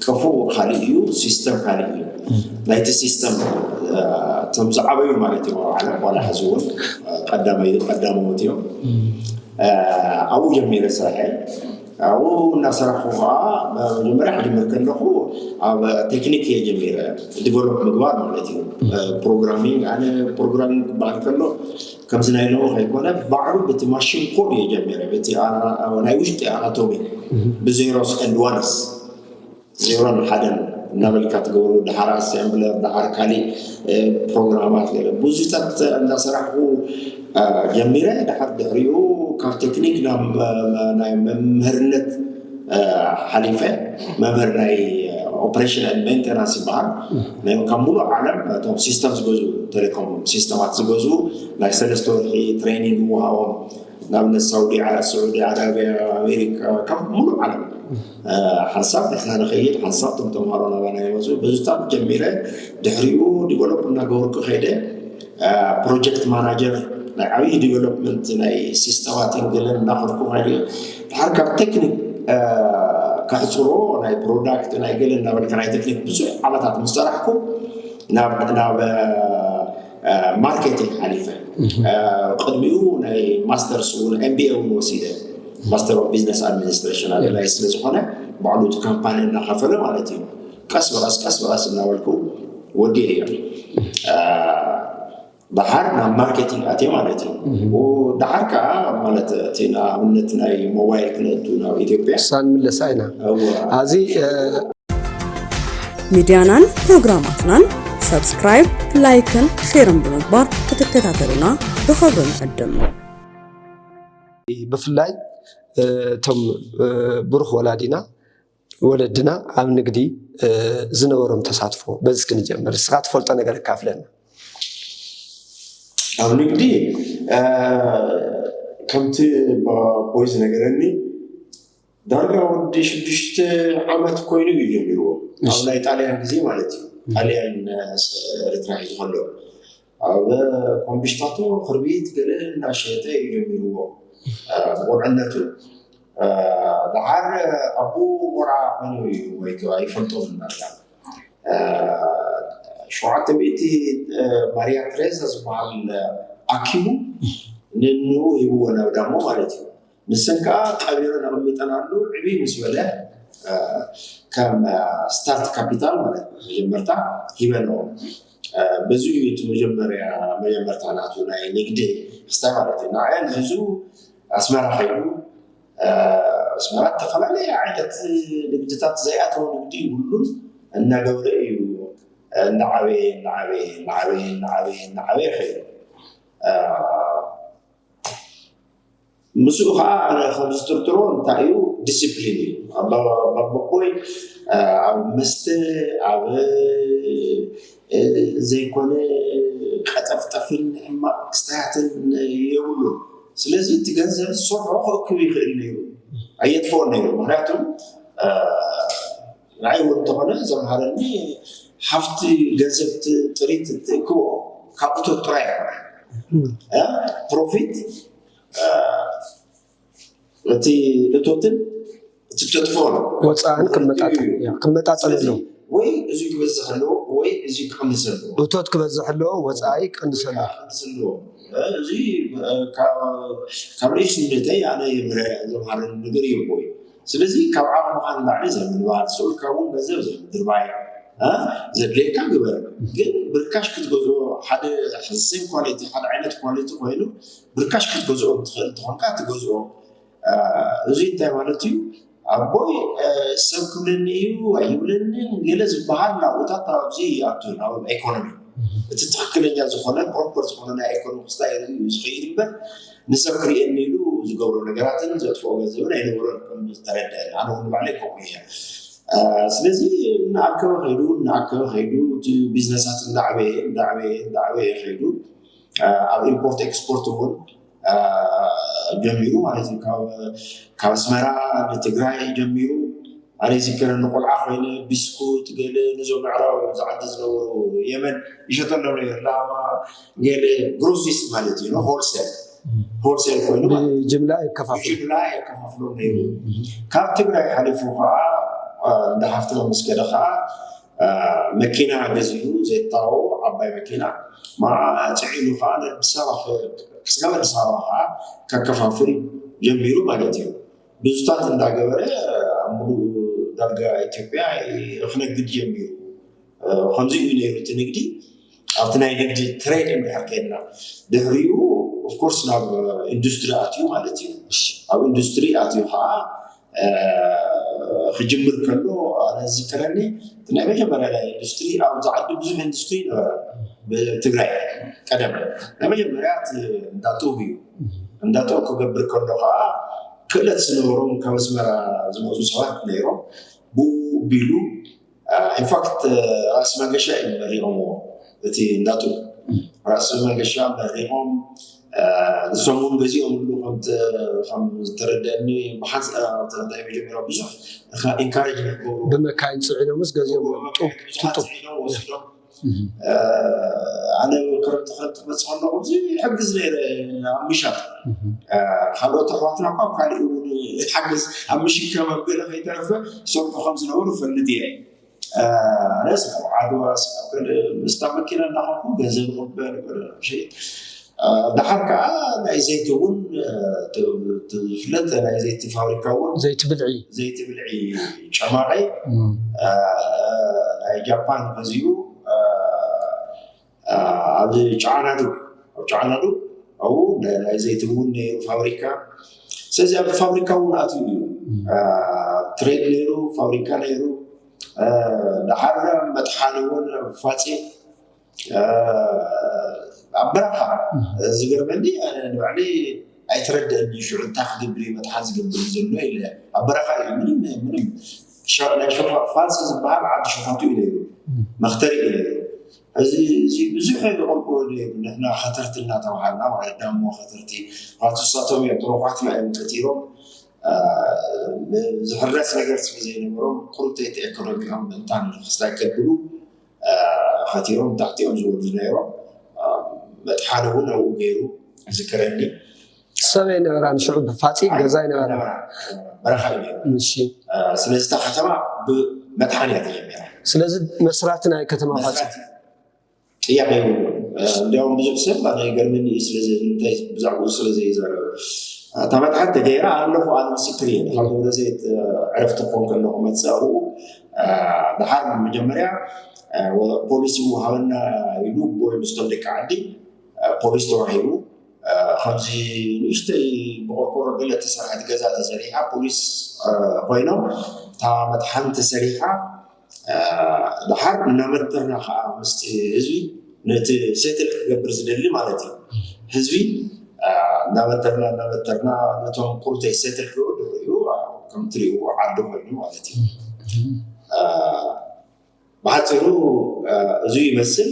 ቀፎ ካልእ እዩ፣ ሲስተም ካልእ እዩ። ናይቲ ሲስተም እቶም ዝዓበዩ ማለት እዮም ኣብ ዓለም፣ ዋላ ሕዚ እውን ቀዳማይ ቀዳመዎት እዮም። ኣብኡ ጀሚረ ስርሐ። ኣብኡ እናሰራሕኩ ከዓ መጀመርያ ክጅምር ከለኹ ኣብ ቴክኒክ እየ ጀሚረ፣ ዲቨሎፕ ምግባር ማለት እዩ። ፕሮግራሚንግ፣ ኣነ ፕሮግራሚንግ ክበሃል ከሎ ከምዚ ናይ ሎሚ ከይኮነ ባዕሉ ብቲ ማሽን ኮድ እየ ጀሚረ፣ በቲ ናይ ውሽጢ ኣናቶሚ ብዜሮስ ኤንድ ዋንስ ዜሮን ሓደን እናበልካ ትገብሩ፣ ድሓር ኣሰምብለር፣ ድሓር ካሊእ ፕሮግራማት ገለ ብዙታት እንዳሰራሕኩ ጀሚረ። ድሓር ድሕሪኡ ካብ ቴክኒክ ናብ ናይ መምህርነት ሓሊፈ። መምህር ናይ ኦፕሬሽን ን ሜንቴናንስ ይበሃል። ካብ ሙሉእ ዓለም እቶም ሲስተም ዝገዝኡ፣ ቴሌኮም ሲስተማት ዝገዝኡ ናይ ሰለስተ ወርሒ ትሬኒንግ ይወሃቦም። ንኣብነት ሳውዲ ዓረብ፣ ስዑዲ ዓረብያ፣ ኣሜሪካ፣ ካብ ሙሉእ ዓለም ሓንሳብ ንሕና ንኸይድ፣ ሓንሳብ እቶም ተምሃሮ ናባና ይመፁ። በዙታት ጀሚረ ድሕሪኡ ዲቨሎፕ እናገበርኩ ከይደ። ፕሮጀክት ማናጀር ናይ ዓብዪ ዲቨሎፕመንት ናይ ሲስተማትን ገለን እናኸድኩ ከይደ። ድሓር ካብ ቴክኒክ ከሕፅሮ ናይ ፕሮዳክት ናይ ገለ እናበልካ ናይ ቴክኒክ ብዙሕ ዓመታት ምስ ሰራሕኩ ናብ ናብ ማርኬቲንግ ሓሊፈ። ቅድሚኡ ናይ ማስተርስ እውን ኤምቢኤ እውን ወሲደ፣ ማስተር ኦፍ ቢዝነስ ኣድሚኒስትሬሽን ኣድላይ ስለዝኾነ ባዕሉ እቲ ካምፓኒ እናኸፈለ ማለት እዩ። ቀስ ብቐስ ቀስ ብቐስ እናበልኩ ወዲኤ እዮም። ደሓር ናብ ማርኬቲንግ ኣትየ ማለት እዩ። ደሓር ከዓ ማለት እቲ ንኣብነት ናይ ሞባይል ክነእቱ ናብ ኢትዮጵያ ሳንምለሳ ኢና እወ። ኣዚ ሚድያናን ፕሮግራማትናን ሰብስክራይብ፣ ላይክን ሼርን ብምግባር ክትከታተሉና ብኸብሪ ንዕድም። ብፍላይ እቶም ብሩኽ ወላዲና ወለድና ኣብ ንግዲ ዝነበሮም ተሳትፎ በዚ ክንጀምር፣ እስኻ ትፈልጦ ነገር ኣካፍለና። ኣብ ንግዲ ከምቲ ኣቦይ ዝነገረኒ ዳርጋ ወዲ ሽዱሽተ ዓመት ኮይኑ እዩ ጀሚርዎ። ኣብ ናይ ጣልያን ግዜ ማለት እዩ። ጣልያን ኤርትራ ሒዙ ከሎ ኣብ ኮምቢሽታቶ ክርቢት ገለ እናሸጠ እዩ ጀሚርዎ ብቁልዕነቱ። ደሓር ኣቦኡ ሞራ ኮይኑ እዩ ወይ ከዓ ይፈልጦ እናርጋ ሸውዓተ ሚእቲ ማርያ ትሬዛ ዝበሃል ኣኪቡ ንንኡ ሂብዎ ናብ ዳሞ ማለት እዩ። ንሰን ከዓ ቀቢረን ኣቐሚጠናሉ ዕብይ ምስ በለ ከም ስታርት ካፒታል ማለት መጀመርታ ሂበንኦ። በዚ እዩ እቲ መጀመርያ መጀመርታ ናቱ ናይ ንግዲ ክስታይ ማለት እዩ። ንዓየን ሒዙ ኣስመራ ከይዱ ኣስመራ ዝተፈላለየ ዓይነት ንግድታት ዘይኣተወ ንግዲ ይብሉን እናገበረ እዩ እናዓበየ እናዓበየ እናዓበየ እናዓበየ እናዓበየ ኸይዱ። ምስኡ ከዓ ኣነ ከም ዝጥርጥሮ እንታይ እዩ ዲስፕሊን እዩ። ኣቦይ ኣብ መስተ ኣብ ዘይኮነ ቀጠፍጠፍን ሕማቅ ክስታያትን የብሉ። ስለዚ እቲ ገንዘብ ዝሰርሖ ክእክብ ይኽእል ነይሩ፣ ኣየጥፍኦን ነይሩ። ምክንያቱ ንዓይ እውን እንተኾነ ዘምሃረኒ ሃፍቲ ገንዘብ ጥሪት ትእክቦ ካብ እቶት ጥራይ ኣይኮነ ፕሮፊት እቲ እቶትን እቲ ተጥፎ ነው ወፃእን ክመጣጠል ኣለዎ። ወይ እዚ ክበዝሕ ኣለዎ ወይ እዚ ክቕንስ ኣለዎ። እቶት ክበዝሕ ኣለዎ፣ ወፃኢ ክቕንስ ኣለዎ። ክቕንስ ኣለዎ። እዚ ካብ ንእሽነተይ ኣነ የምህረ ዘምሃረኒ ነገር እዩ ኣቦይ። ስለዚ ካብ ዓቕምኻ ንላዕሊ ዘይምንባር፣ ስኡልካ እውን ገንዘብ ዘይምድርባይ፣ ዘድልየካ ግበር። ግን ብርካሽ ክትገዝኦ ሓደ ሴም ኳሊቲ ሓደ ዓይነት ኳሊቲ ኮይኑ ብርካሽ ክትገዝኦ ትኽእል እንተኾንካ ትገዝኦ። እዚ እንታይ ማለት እዩ? ኣቦይ ሰብ ክብለኒ እዩ ኣይብለንን ገለ ዝበሃል ናብኡታት ኣብዚ ይኣቱ ናብ ኢኮኖሚ እቲ ትኽክለኛ ዝኾነ ፕሮፐር ዝኾነ ናይ ኢኮኖሚ ክስታይ እዩ ዝኸይድ እምበር ንሰብ ክርእየኒ ኢሉ ዝገብሮ ነገራትን ዘጥፍኦ ገንዘብን ኣይነበሮን ከም ዝተረድአ ኣነ እውን ባዕለይ ከምኡ እየ። ስለዚ እናኣከበ ከይዱ እናኣከበ ከይዱ እቲ ቢዝነሳት እንዳዕበየ እንዳዕበየ እንዳዕበየ ከይዱ ኣብ ኢምፖርት ኤክስፖርት እውን ጀሚሩ ማለት እዩ። ካብ ኣስመራ ንትግራይ ጀሚሩ ኣነ ይዝከረኒ ቆልዓ ኮይነ ቢስኩት ገለ ነዞም ምዕራብ ዝዓዲ ዝነበሩ የመን ይሸጠሎም ነይሩ። ላማ ገለ ግሮሲስት ማለት እዩ ሆልሴል ሆልሴል ኮይኑ ማለት እዩ። ጅምላ የከፋፍል። ጅምላ የከፋፍሎም ነይሩ። ካብ ትግራይ ሓሊፉ ከዓ እንዳ ሃፍትና ምስ ከደ ከዓ መኪና ገዚኡ ዘየታወ ዓባይ መኪና ማዓ ፅዒኑ ከዓ ኣዲስ ኣበባ ክስጋብ ኣዲስ ኣበባ ከዓ ከከፋፍል ጀሚሩ ማለት እዩ። ብዙታት እንዳገበረ ኣብ ሙሉእ ዳርጋ ኢትዮጵያ ክነግድ ጀሚሩ። ከምዚ እዩ ነይሩ እቲ ንግዲ። ኣብቲ ናይ ንግዲ ትሬድ እንድሕር ከይድና ድሕሪኡ ኦፍኮርስ ናብ ኢንዱስትሪ ኣትዩ ማለት እዩ። ኣብ ኢንዱስትሪ ኣትዩ ከዓ ክጅምር ከሎ ኣነ ዝዝከረኒ ናይ መጀመርያ ናይ ኢንዱስትሪ ኣብዚ ዓዲ ብዙሕ ኢንዱስትሪ ነበረ ብትግራይ ቀደም ናይ መጀመርያ እንዳጡብ እዩ። እንዳጡብ ክገብር ከሎ ከዓ ክእለት ዝነበሮም ካብ ኣስመራ ዝመፁ ሰባት ነይሮም ብኡ ቢሉ ኢንፋክት ራእሲ መንገሻ እዩ መሪቖምዎ እቲ እንዳጡብ ራእሲ መንገሻ መሪቖም ንሶም እውን ገዚኦምሉ ከም ዝተረደአኒ ብሓንሳእ መጀመርያ ብዙሕ ኢንካሬጅ ንክገብሩ ብመካይን ፅዒኖምስ ገዚኦም ጡብ ብዙሓት ፅዒኖም ወሲዶም ኣነ ክረምቲ ክረምቲ ክመፅእ ከለኹ እዚ ይሕግዝ ነይረ ኣብ ምሻጥ ካልኦት ኣሕዋትና እኳ ኣብ ካሊእ እውን ይሓግዝ ኣብ ምሽከም ኣብ ገለ ከይተረፈ ይሰርሑ ከም ዝነበሩ እፈልጥ እየ ኣነስ ኣብ ዓድዋ ምስታ መኪና እናኸድኩ ገንዘብ ይቕበል ነበረ ሸይጥ ድሓር ከዓ ናይ ዘይቲ እውን ዝፍለጥ ናይ ዘይቲ ፋብሪካ እውን ዘይቲ ብልዒ ዘይቲ ብልዒ ጨማቂ ናይ ጃፓን ገዚኡ ኣብ ጨዓናዱ ኣብ ጨዓናዱ ኣብኡ ናይ ዘይቲ እውን ነይሩ ፋብሪካ ስለዚ ኣብ ፋብሪካ እውን ኣትዩ እዩ ትሬድ ነይሩ ፋብሪካ ነይሩ ድሓር መጥሓኒ እውን ፋፂ ኣብ በረኻ ዝገርመኒ ንባዕለይ ኣይተረድአኒ ሽዑ እንታይ ክገብር እዩ መጥሓን ዝገብር ዘሎ ኢለ ኣብ በረኻ እዩ ምንም ምንም ናይ ፋልሲ ዝበሃል ዓዲ ሸፋቱ እዩ ነይሩ መኽተሪ እዩ ነይሩ እዚ እዚ ብዙሕ የቆርቆ ንሕና ኸተርቲ እናተባሃልና ማለት ዳሞ ኸተርቲ ፋቱ ሳቶም እዮም ተረኳትና እዮም ከቲሮም ዝሕረስ ነገር ስለ ዘይነበሮም ቁርተይቲ ኢኮኖሚኦም ምእንታን ክስታይ ከብሉ ከቲሮም ታሕቲኦም ዝወርዱ ነይሮም መጥሓኒ እውን ኣብኡ ገይሩ ዝክረኒ ሰብ ኣይነበራን ሽዑ ብፋፂ ገዛ ኣይነበረ በረኻ እዩ ነይሩ እሺ ስለዚ እታ ከተማ ብመጥሓኒ እያ ተጀሚራ ስለዚ መስራቲ ናይ ከተማ ፋፂ ጥያቄ ይብሉ እንዲያውም ብዙሕ ሰብ ኣነ ይገርመኒ እዩ ስለዚ ንምንታይ ብዛዕባኡ ስለ ዘይዛረበ እታ መጥሓን ተገይራ ኣለኹ ኣነ ምስክር እየ ካብ ደብረዘይት ዕረፍቲ ክኾን ከለኹ መፅእ ኣብኡ ድሓር መጀመርያ ፖሊስ ይወሃበና ኢሉ ቦይ ምስቶም ደቂ ዓዲ ፖሊስ ተዋሂቡ ከምዚ ንእሽተይ ብቆርቆሮ ገለ ተሰርሐት ገዛ ተሰሪሓ ፖሊስ ኮይኖም እታ መጥሓን ተሰሪሓ ድሓር እናመተርና ከዓ ምስቲ ህዝቢ ነቲ ሴትል ክገብር ዝደሊ ማለት እዩ። ህዝቢ እናመተርና እናመተርና ነቶም ቁርተይ ሴትል ክገብር ድሕሪኡ ከም ትሪእዎ ዓዲ ኮይኑ ማለት እዩ። ብሓፂሩ እዚ ይመስል።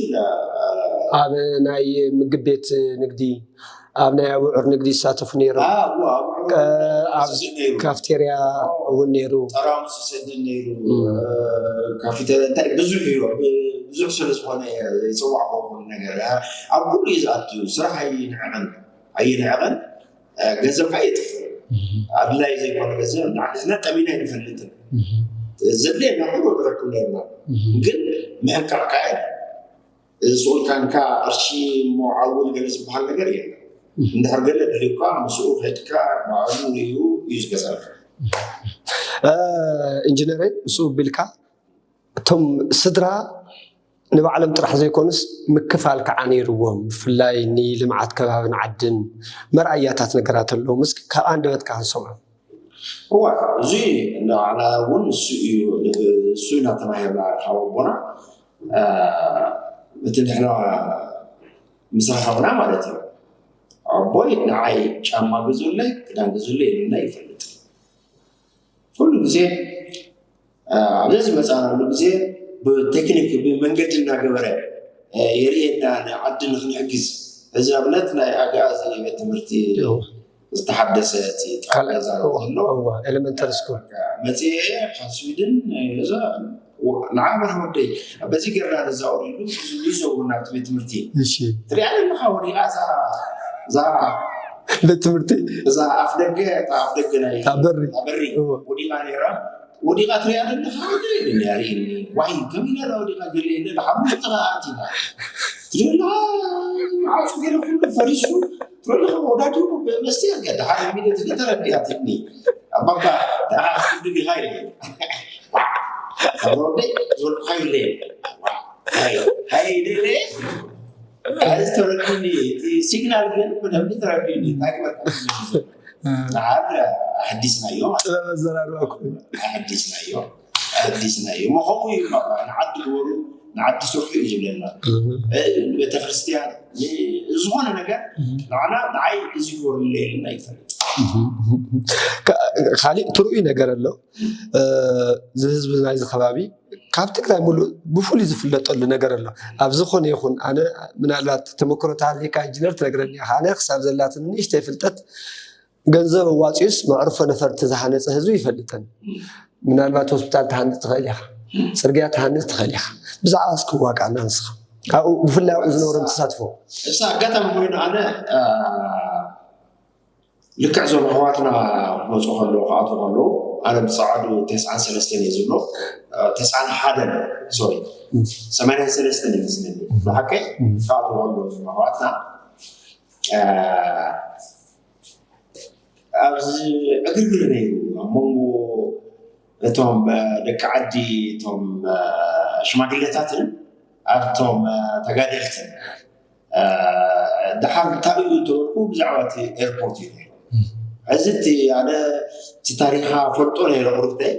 ኣብ ናይ ምግብ ቤት ንግዲ ኣብ ናይ ኣብዑር ንግዲ ይሳተፉ ነይሮም። ኣብ ካፍቴርያ እውን ነይሩ። ጠራሙስ ይሰድድ ነይሩ። ካፍቴርያ እንታይ ብዙሕ እዩ፣ ብዙሕ ስለ ዝኾነ ይፅዋዕ ክኸውን ነገር ኣብ ኩሉ እዩ ዝኣቱ። ስራሕ ኣይንዕቕን ኣይንዕቕን፣ ገንዘብካ የጥፍእ። ኣድላይ ዘይኮነ ገንዘብ ንሕና ጠሚና ኣይንፈልጥን። ዘድልየና ኩሉ ንረክብ ነርና፣ ግን ምሕቃቕካ እዩ። እዚ ስኡል ካንካ ቅርሺ እሞ ዓውል ገለ ዝበሃል ነገር የለን። እንድሕር ገለ ደልዩካ ምስኡ ከድካ ባዕሉ ርእዩ እዩ ዝገዛልካ። ኢንጂነረይ፣ ምስኡ ቢልካ እቶም ስድራ ንባዕሎም ጥራሕ ዘይኮኑስ ምክፋል ከዓ ነይርዎም። ብፍላይ ንልምዓት ከባብን ዓድን መርኣያታት ነገራት ኣለዎም። እስኪ ካብ ኣንደበትካ ክንሰምዖ። እዋ እዚ ንባዕላ እውን እሱ እዩ እሱ ኢና ተማሂርና ካብ ኣቦና። እቲ ንሕና ምስ ረኸብና ማለት እዩ። ኣቦይ ንዓይ ጫማ ግዙለይ ክዳን ግዙለይ ኢሉና ይፈልጥ። ኩሉ ግዜ ኣብዚ ዝመፃናሉ ግዜ ብቴክኒክ ብመንገዲ እናገበረ የርእየና ንዓዲ ንክንሕግዝ። እዚ ኣብነት ናይ ኣግኣዚ ቤት ትምህርቲ ዝተሓደሰ እቲ ጠረጴዛ ዘሎ ኤሌመንተሪ ስኩል መፅኤ ካብ ስዊድን እዛ ንዓ መርሃ ወደይ በዚ ገርና ነዛወር ኢሉ ይዘውር ናብቲ ቤት ትምህርቲ ትሪኣ ኣለካ ወዲቃ እዛ እዛ ቤት ትምህርቲ እዛ ኣፍ ደገ እታ ኣፍ ደገ ናይ በሪ በሪ ወዲቃ ነይራ ወዲቃ ትሪኣ ዘለካ ወደይ ኢሉኒ ኣርእየኒ ዋይ ከመይ ኢላ ወዲቃ ገለ ኢለ ሓሙሽተ ኣቲና ትሪላ ዓፁ ገለ ኩሉ ፈሪሱ ትሪላ ወዳዲኡ መስትያት ገዳ ሓደ ሚለ ትሪላ ተረዲኣትኒ ኣባባ ደኣ ክዱ ዲኻ ኢለ ወደይ ዝወልኩካ ኢለ ሃይ ደለ እዚ ተረዲኒ እቲ ሲግናል ግን ብደንቢ ተረዲኒ እንታይ ግበርካ ንዓር ኣሕዲስናዮ ማለት ጥበብ ኣዘራርባ ኮይኑ ኣሕዲስናዮ ኣሕዲስናዮ እሞ ከምኡ እዩ በቃ ንዓዲ ግበሩ ንዓዲ ስርሑ እዩ ዝብለና ንቤተክርስትያን ዝኾነ ነገር ንዓና ንዓይ እዚ ግበሩ ኢልና ይፈልጥ ካሊእ ትርኡይ ነገር ኣሎ እዚ ህዝቢ ናይዚ ከባቢ ካብ ትግራይ ሙሉእ ብፍሉይ ዝፍለጠሉ ነገር ኣሎ ኣብ ዝኾነ ይኹን ኣነ ምናልባት ተመክሮ ተሃልካ ኢንጂነር ትነግረኒ ኢኻ ኣነ ክሳብ ዘላትኒ ንእሽተይ ፍልጠት ገንዘብ ኣዋፂኡስ መዕርፎ ነፈርቲ ዝሃነፀ ህዝቢ ይፈልጠን ምናልባት ሆስፒታል ትሃንፅ ትኽእል ኢኻ ፅርግያ ትሃንፅ ትኽእል ኢኻ ብዛዕባ እስኪ ዋቃና ንስኻ ካብኡ ብፍላይ ኣብኡ ዝነበሮም ተሳትፎ እሳ ኣጋጣሚ ኮይኑ ኣነ ልክዕ እዞም ኣሕዋትና ክመፁ ከለዉ ክኣትዉ ከለዉ ኣነ ብፀዓዱ ተስዓን ሰለስተን እየ ዝብሎ ተስዓን ሓደን ሶሪ ሰማንያን ሰለስተን እዩ መስለኒ ብሓቀይ ክኣትዉ ከለዉ እዞም ኣሕዋትና ኣብዚ ዕግርግር ነይሩ ኣብ መንጎ እቶም ደቂ ዓዲ እቶም ሽማግሌታትን ኣብቶም ተጋደልትን ድሓር እንታይ እዩ ተበልኩ ብዛዕባ እቲ ኤርፖርት እዩ ነይሩ እዚ እቲ ኣነ እቲ ታሪኻ ፈልጦ ነይረ ቁርብተይ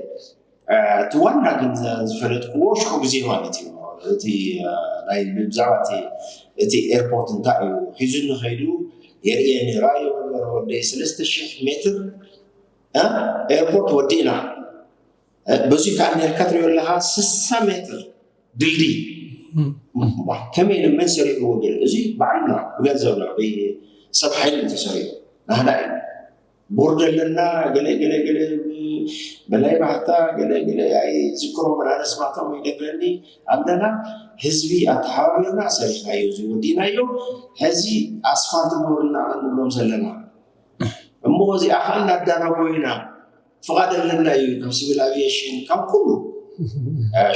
እቲ ዋና ግን ዝፈለጥክዎ ሽዑ ግዜ ማለት እዩ እቲ ናይ ብዛዕባ እቲ ኤርፖርት እንታይ እዩ ሒዙኒ ከይዱ የርእየኒ ራእዩ ወደይ ሰለስተ ሽሕ ሜትር ኤርፖርት ወዲእና በዚ ከዓ ነርካ ትሪኦ ኣለካ ስሳ ሜትር ድልድይ ከመይ ኢሉ መን ሰሪሕዎ ገለ እዚ ባዕልና ብገንዘብና ብሰብ ሓይሊ ተሰሪሑ ናህና እዩ ቦርድ ኣለና ገለ ገለ ገለ በላይ ባህታ ገለ ገለ ኣይዝክሮ መላለስማቶም ይነግረኒ ኣለና ህዝቢ ኣተሓባቢርና ሰሪሕናዮ እዚ ወዲእናዮ ሕዚ ኣስፋልት ግበሩልና ንብሎም ዘለና እሞ እዚኣ ከዓ እናዳናጎ ኢና ፍቓድ ኣለና እዩ ካብ ሲቪል ኣቪዬሽን ካብ ኩሉ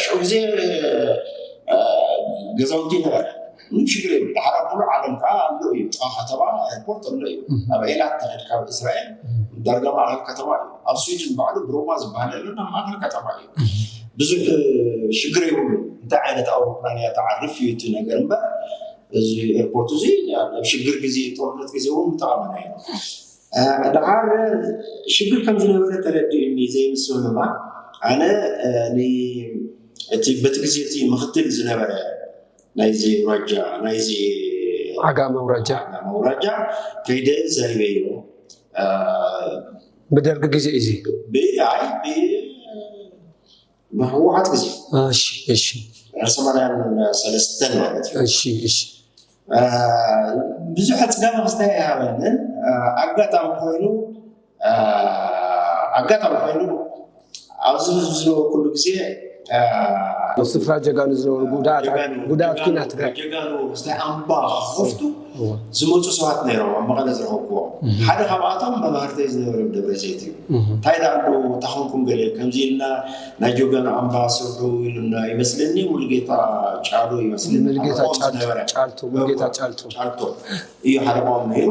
ሽዑ ግዜ ገዛውቲ ነበረ ምንም ሽግር የብሉ ድሓር ኣብ ሙሉእ ዓለም ከዓ ኣሎ እዩ ጥቃ ከተማ ኤርፖርት ኣሎ እዩ ኣብ ኤላት ተኸድ ካብ እስራኤል ዳርጋ ማእከል ከተማ እዩ ኣብ ስዊድን ባዕሉ ብሮማ ዝበሃል ኣሎ ናብ ማእከል ከተማ እዩ ብዙሕ ሽግር የብሉ እንታይ ዓይነት ኣውሮፕላን እያ ተዓርፍ እዩ እቲ ነገር እምበር እዚ ኤርፖርት እዚ ኣብ ሽግር ግዜ ጦርነት ግዜ እውን ምጠቐመና እዩ ድሓር ሽግር ከም ዝነበረ ተረዲኡኒ ዘይምስምማ ኣነ ን እቲ በቲ ግዜ እቲ ምክትል ዝነበረ ናይዚ ኣውራጃ ናይዚ ዓጋመ ኣውራጃ ኣውራጃ ከይደ ዘሪበዮ ብደርጊ ግዜ እዩ እዚ ብኣይ ብህወሓት ግዜ እሺ እሺ ሰማንያን ሰለስተን ማለት እዩ። እሺ እሺ ብዙሕ ኣፅጋሚ ክስታይ ኣይሃበንን። ኣጋጣሚ ኮይኑ ኣጋጣሚ ኮይኑ ኣብዚ ዝነበርኩሉ ግዜ ኣብ ስፍራ ጀጋኑ ዝነበሩ ጉዳት ጉዳት ኩናት ትግራይ ጀጋኑ ክስታይ ኣምባ ክኸፍቱ ዝመፁ ሰባት ነይሮም ኣብ መቐለ ዝረኸብኩዎም። ሓደ ካብኣቶም መማህርተይ ዝነበረ ደብረዘይት እዩ። እንታይ ደኣ ኣሎ እታ ኾንኩም ገለ ከምዚ ኢልና ናይ ጀጋኑ ኣምባ ስርሑ ኢሉና ይመስለኒ። ሙሉጌታ ጫሉ ይመስለኒ ሙሉጌታ ሓለፍኦም ጫልቱ ዝነበረ ጫልቱ ሙሉጌታ ጫልቱ ጫልቶ እዩ ሓለፍኦም ነይሩ።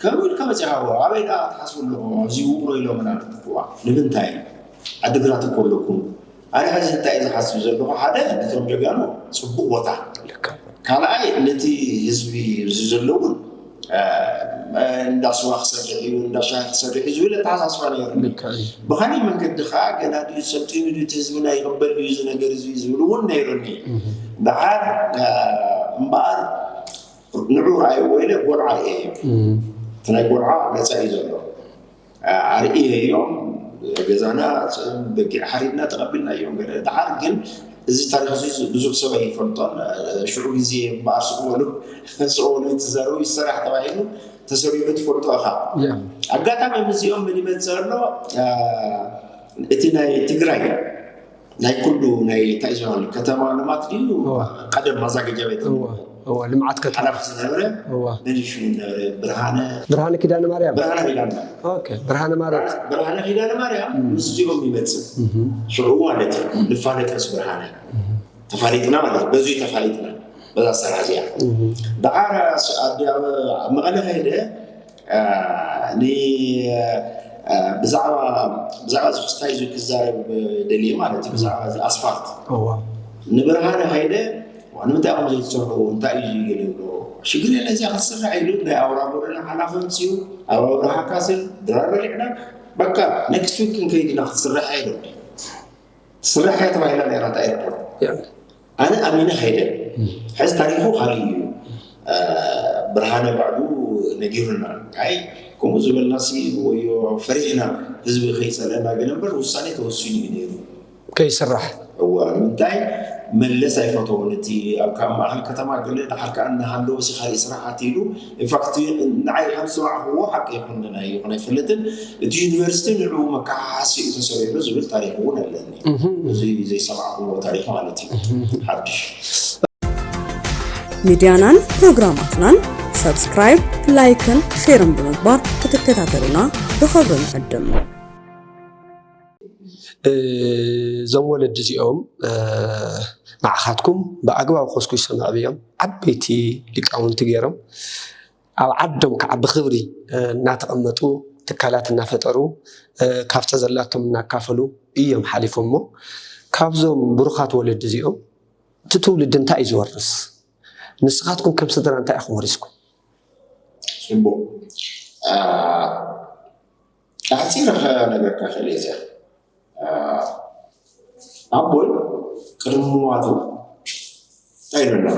ከምኡ ኢልካ መፂኻ ኣበይ ደኣ ትሓስቡ ኣለኹም ኣብዚ ውቕሮ ኢሎምና። እዋ ንምንታይ ዓድግራት እኮ ኣለኩም። ኣነ ሕዚ እንታይ እየ ዝሓስብ ዘለኹ ሓደ ነቶም ጀጋኑ ፅቡቕ ቦታ ልካ ካልኣይ ነቲ ህዝቢ እዚ ዘለውን እንዳ ስዋ ክሰርሕ እዩ እንዳ ሻሂ ክሰርሕ እዩ ዝብል ኣተሓሳስባ ነይሩ። ልካ እዩ ብኻሊእ መንገዲ ከዓ ገና ድዩ ሰልጢኑ ድዩ እቲ ህዝብና ይቕበል ድዩ እዚ ነገር እዚ ዝብል እውን ነይሩኒ። ደሓር እምበኣር ንዑ ረኣይዎ ኢለ ጎልዓ ርእየ እዮም። እቲ ናይ ጎልዓ ነፃ እዩ ዘሎ። ኣርእየዮም ገዛና በጊዕ ሓሪድና ተቐቢልናዮም። ገለ ደሓር ግን እዚ ታሪክ እዚ ብዙሕ ሰብ ኣይፈልጦን። ሽዑ ግዜ እምበኣር ስቕ በሉ ስቕ በሉ ይትዛረቡ ይሰራሕ ተባሂሉ ተሰሪሑ ትፈልጦ ኢኻ። ያ ኣጋጣሚ ምስዚኦም ምን ይመፅእ ኣሎ እቲ ናይ ትግራይ ናይ ኩሉ ናይ እንታይ ዝበሃል ከተማ ልማት ድዩ እዋ። ቀደም ማዛገጃ ቤት እዋ እዋ ልምዓት ከተማ ሓላፊ ዝነበረ እዋ መን እዩ ሽሙ ዝነበረ ብርሃነ ብርሃነ ኪዳነ ማርያም ብርሃነ ኪዳነ ኦኬ ብርሃነ ማርያም ብርሃነ ኪዳነ ማርያም ምስዚኦም ይመፅእ ሽዑ ማለት እዩ። ንፋለጥ ምስ ብርሃነ ተፋሊጥና ማለት እዩ። በዙይ ተፋሊጥና በዛ ስራሕ እዚኣ። ደሓር ኣብ መቐለ ከይደ ብዛዕባ እዚ ክስታይ እዚ ክዛረብ ደልየ ማለት እዩ። ብዛዕባ እዚ ኣስፋልት እዋ ንብርሃነ ከይደ ንምንታይ ከም ዘይትሰርሑ እንታይ እዩ ገለ ይብሎ። ሽግር የለ እዚኣ ክትስራሕ ኢሉ ናይ ኣውራ ጎደና ሓላፊ ኣምፅኡ ኣብ ኣብርሃ ካስል ድራር በሊዕና በቃ ኔክስት ዊክ ክንከይድ ኢና ክትስራሕ ኢሉ። ትስራሕ እያ ተባሂላ ነይራ እታ ኤርፖርት። ያ ኣነ ኣሚነ ከይደ። ሕዚ ታሪኩ ካሊእ እዩ። ብርሃነ ባዕሉ ነጊሩና። ኣይ ከምኡ ዝበልናሲ ወዮ ፈሪሕና ህዝቢ ከይፀለና ገለ እምበር ውሳኔ ተወሲኑ እዩ ነይሩ። ከይስራሕ እዋ ንምንታይ መለስ ኣይፈተውን እቲ ኣብ ካብ ማእኸል ከተማ ገለ ደሓር ከዓ እናሃለወ ሲ ካሊእ ስራሕ ኣትይሉ ኢንፋክት ንዓይ ከም ዝሰማዕክዎ ሓቂ ይኹን ናይ ይኹን ኣይፈለጥን እቲ ዩኒቨርሲቲ ንዕኡ መከሓሓሲ እዩ ተሰሪሑ ዝብል ታሪክ እውን ኣለኒ። እዚ ዘይሰማዕክዎ ታሪክ ማለት እዩ ሓድሽ ሚድያናን ፕሮግራማትናን ሰብስክራይብ፣ ላይክን ሼርን ብምግባር ክትከታተሉና ብኽብሪ ንዕድም። እዞም ወለዲ እዚኦም ንዓኻትኩም ብኣግባብ ከስኩ ይሰምዕብዮም ዓበይቲ ሊቃውንቲ ገይሮም ኣብ ዓዶም ከዓ ብክብሪ እናተቐመጡ ትካላት እናፈጠሩ ካብታ ዘላቶም እናካፈሉ እዮም ሓሊፎም እሞ ካብዞም ብሩኻት ወለዲ እዚኦም እቲ ትውልዲ እንታይ እዩ ዝወርስ? ንስኻትኩም ከም ስድራ እንታይ ኢኹም ወሪስኩም? ፅቡቅ ኣሕፂረ ከነገርካ ክእል እየ እዚኣ ኣቦይ ቅድሚ ምዋቱ እንታይ ኢሉና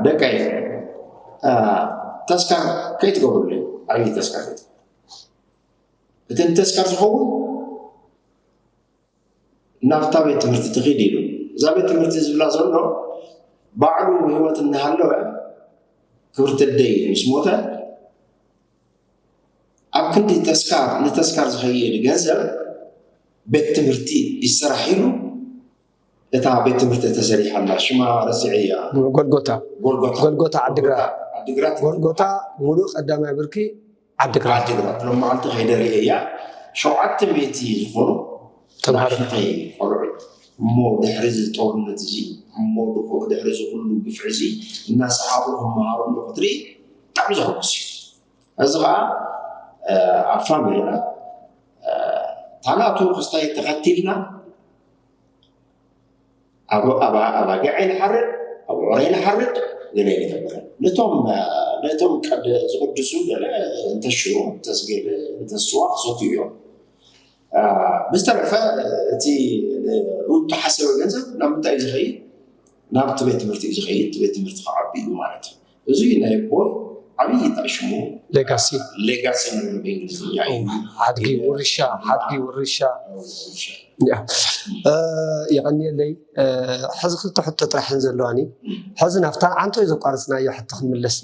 ደቀይ ተስካር ከይትገብሩለይ ዓብዪ ተስካር እቲ ንተስካር ዝኸውን ናብታ ቤት ትምህርቲ ትኺድ ኢሉ እዛ ቤት ትምህርቲ ዝብላ ዘሎ ባዕሉ ብህይወት እናሃለወ ክብርቲ ኣደይ ምስ ሞተ ኣብ ክንዲ ተስካር ንተስካር ዝኸይድ ገንዘብ ቤት ትምህርቲ ይሰራሕ ኢሉ እታ ቤት ትምህርቲ ተሰሪሓላ ሽማ ረሲዐያ ጎልጎታ ጎልጎታ ጎልጎታ ዓዲግራት ዓዲግራት ጎልጎታ ሙሉእ ቀዳማይ ብርኪ ዓዲግራት ዓዲግራት ሎም መዓልቲ ከይደ ርእየያ ሸውዓተ ሚእቲ ዝኾኑ ተምሃሮ ናእሽተይ ቆልዑት እሞ ድሕሪ እዚ ጦርነት እዚ እሞ ድሕሪ እዚ ኩሉ ግፍዒ እዚ እናሰሓቑ ክመሃሩ ክትርኢ ብጣዕሚ ዘሐጉስ እዩ። እዚ ከዓ ኣብ ፋሚልና ታናቱ ክስታይ ተኸቲልና ኣብ ኣባጊዕ ኣይንሓርድ ኣብ ዑረ ኣይንሓርድ ገለ ኣይንገብርን ነቶም ነቶም ቀደ ዝቅድሱ ገለ እንተሽሮ እንተስገደ እንተስዋ ክሰትዩ እዮም። ብዝተረፈ እቲ ዝተሓሰበ ገንዘብ ናብ ምንታይ እዩ ዝኸይድ? ናብቲ ቤት ትምህርቲ እዩ ዝኸይድ። ቤት ትምህርቲ ክዓቢ እዩ ማለት እዩ። እዚ ናይ ኣቦይ ዓብዪ እንታይ ሽሙ ሌጋሲ ሌጋሲ ንብሎ ብእንግሊዝኛ እዩ። ሓድጊ ውርሻ ሓድጊ ውርሻ ውርሻ። ያ። እ፣ የቐንየለይ። እ፣ ሕዚ ክልተ ሕቶ ጥራሕን ዘለዋኒ። ሕዚ ናብታ ዓንቶ ዘቋረፅናዮ ሕቶ ክንምለስ።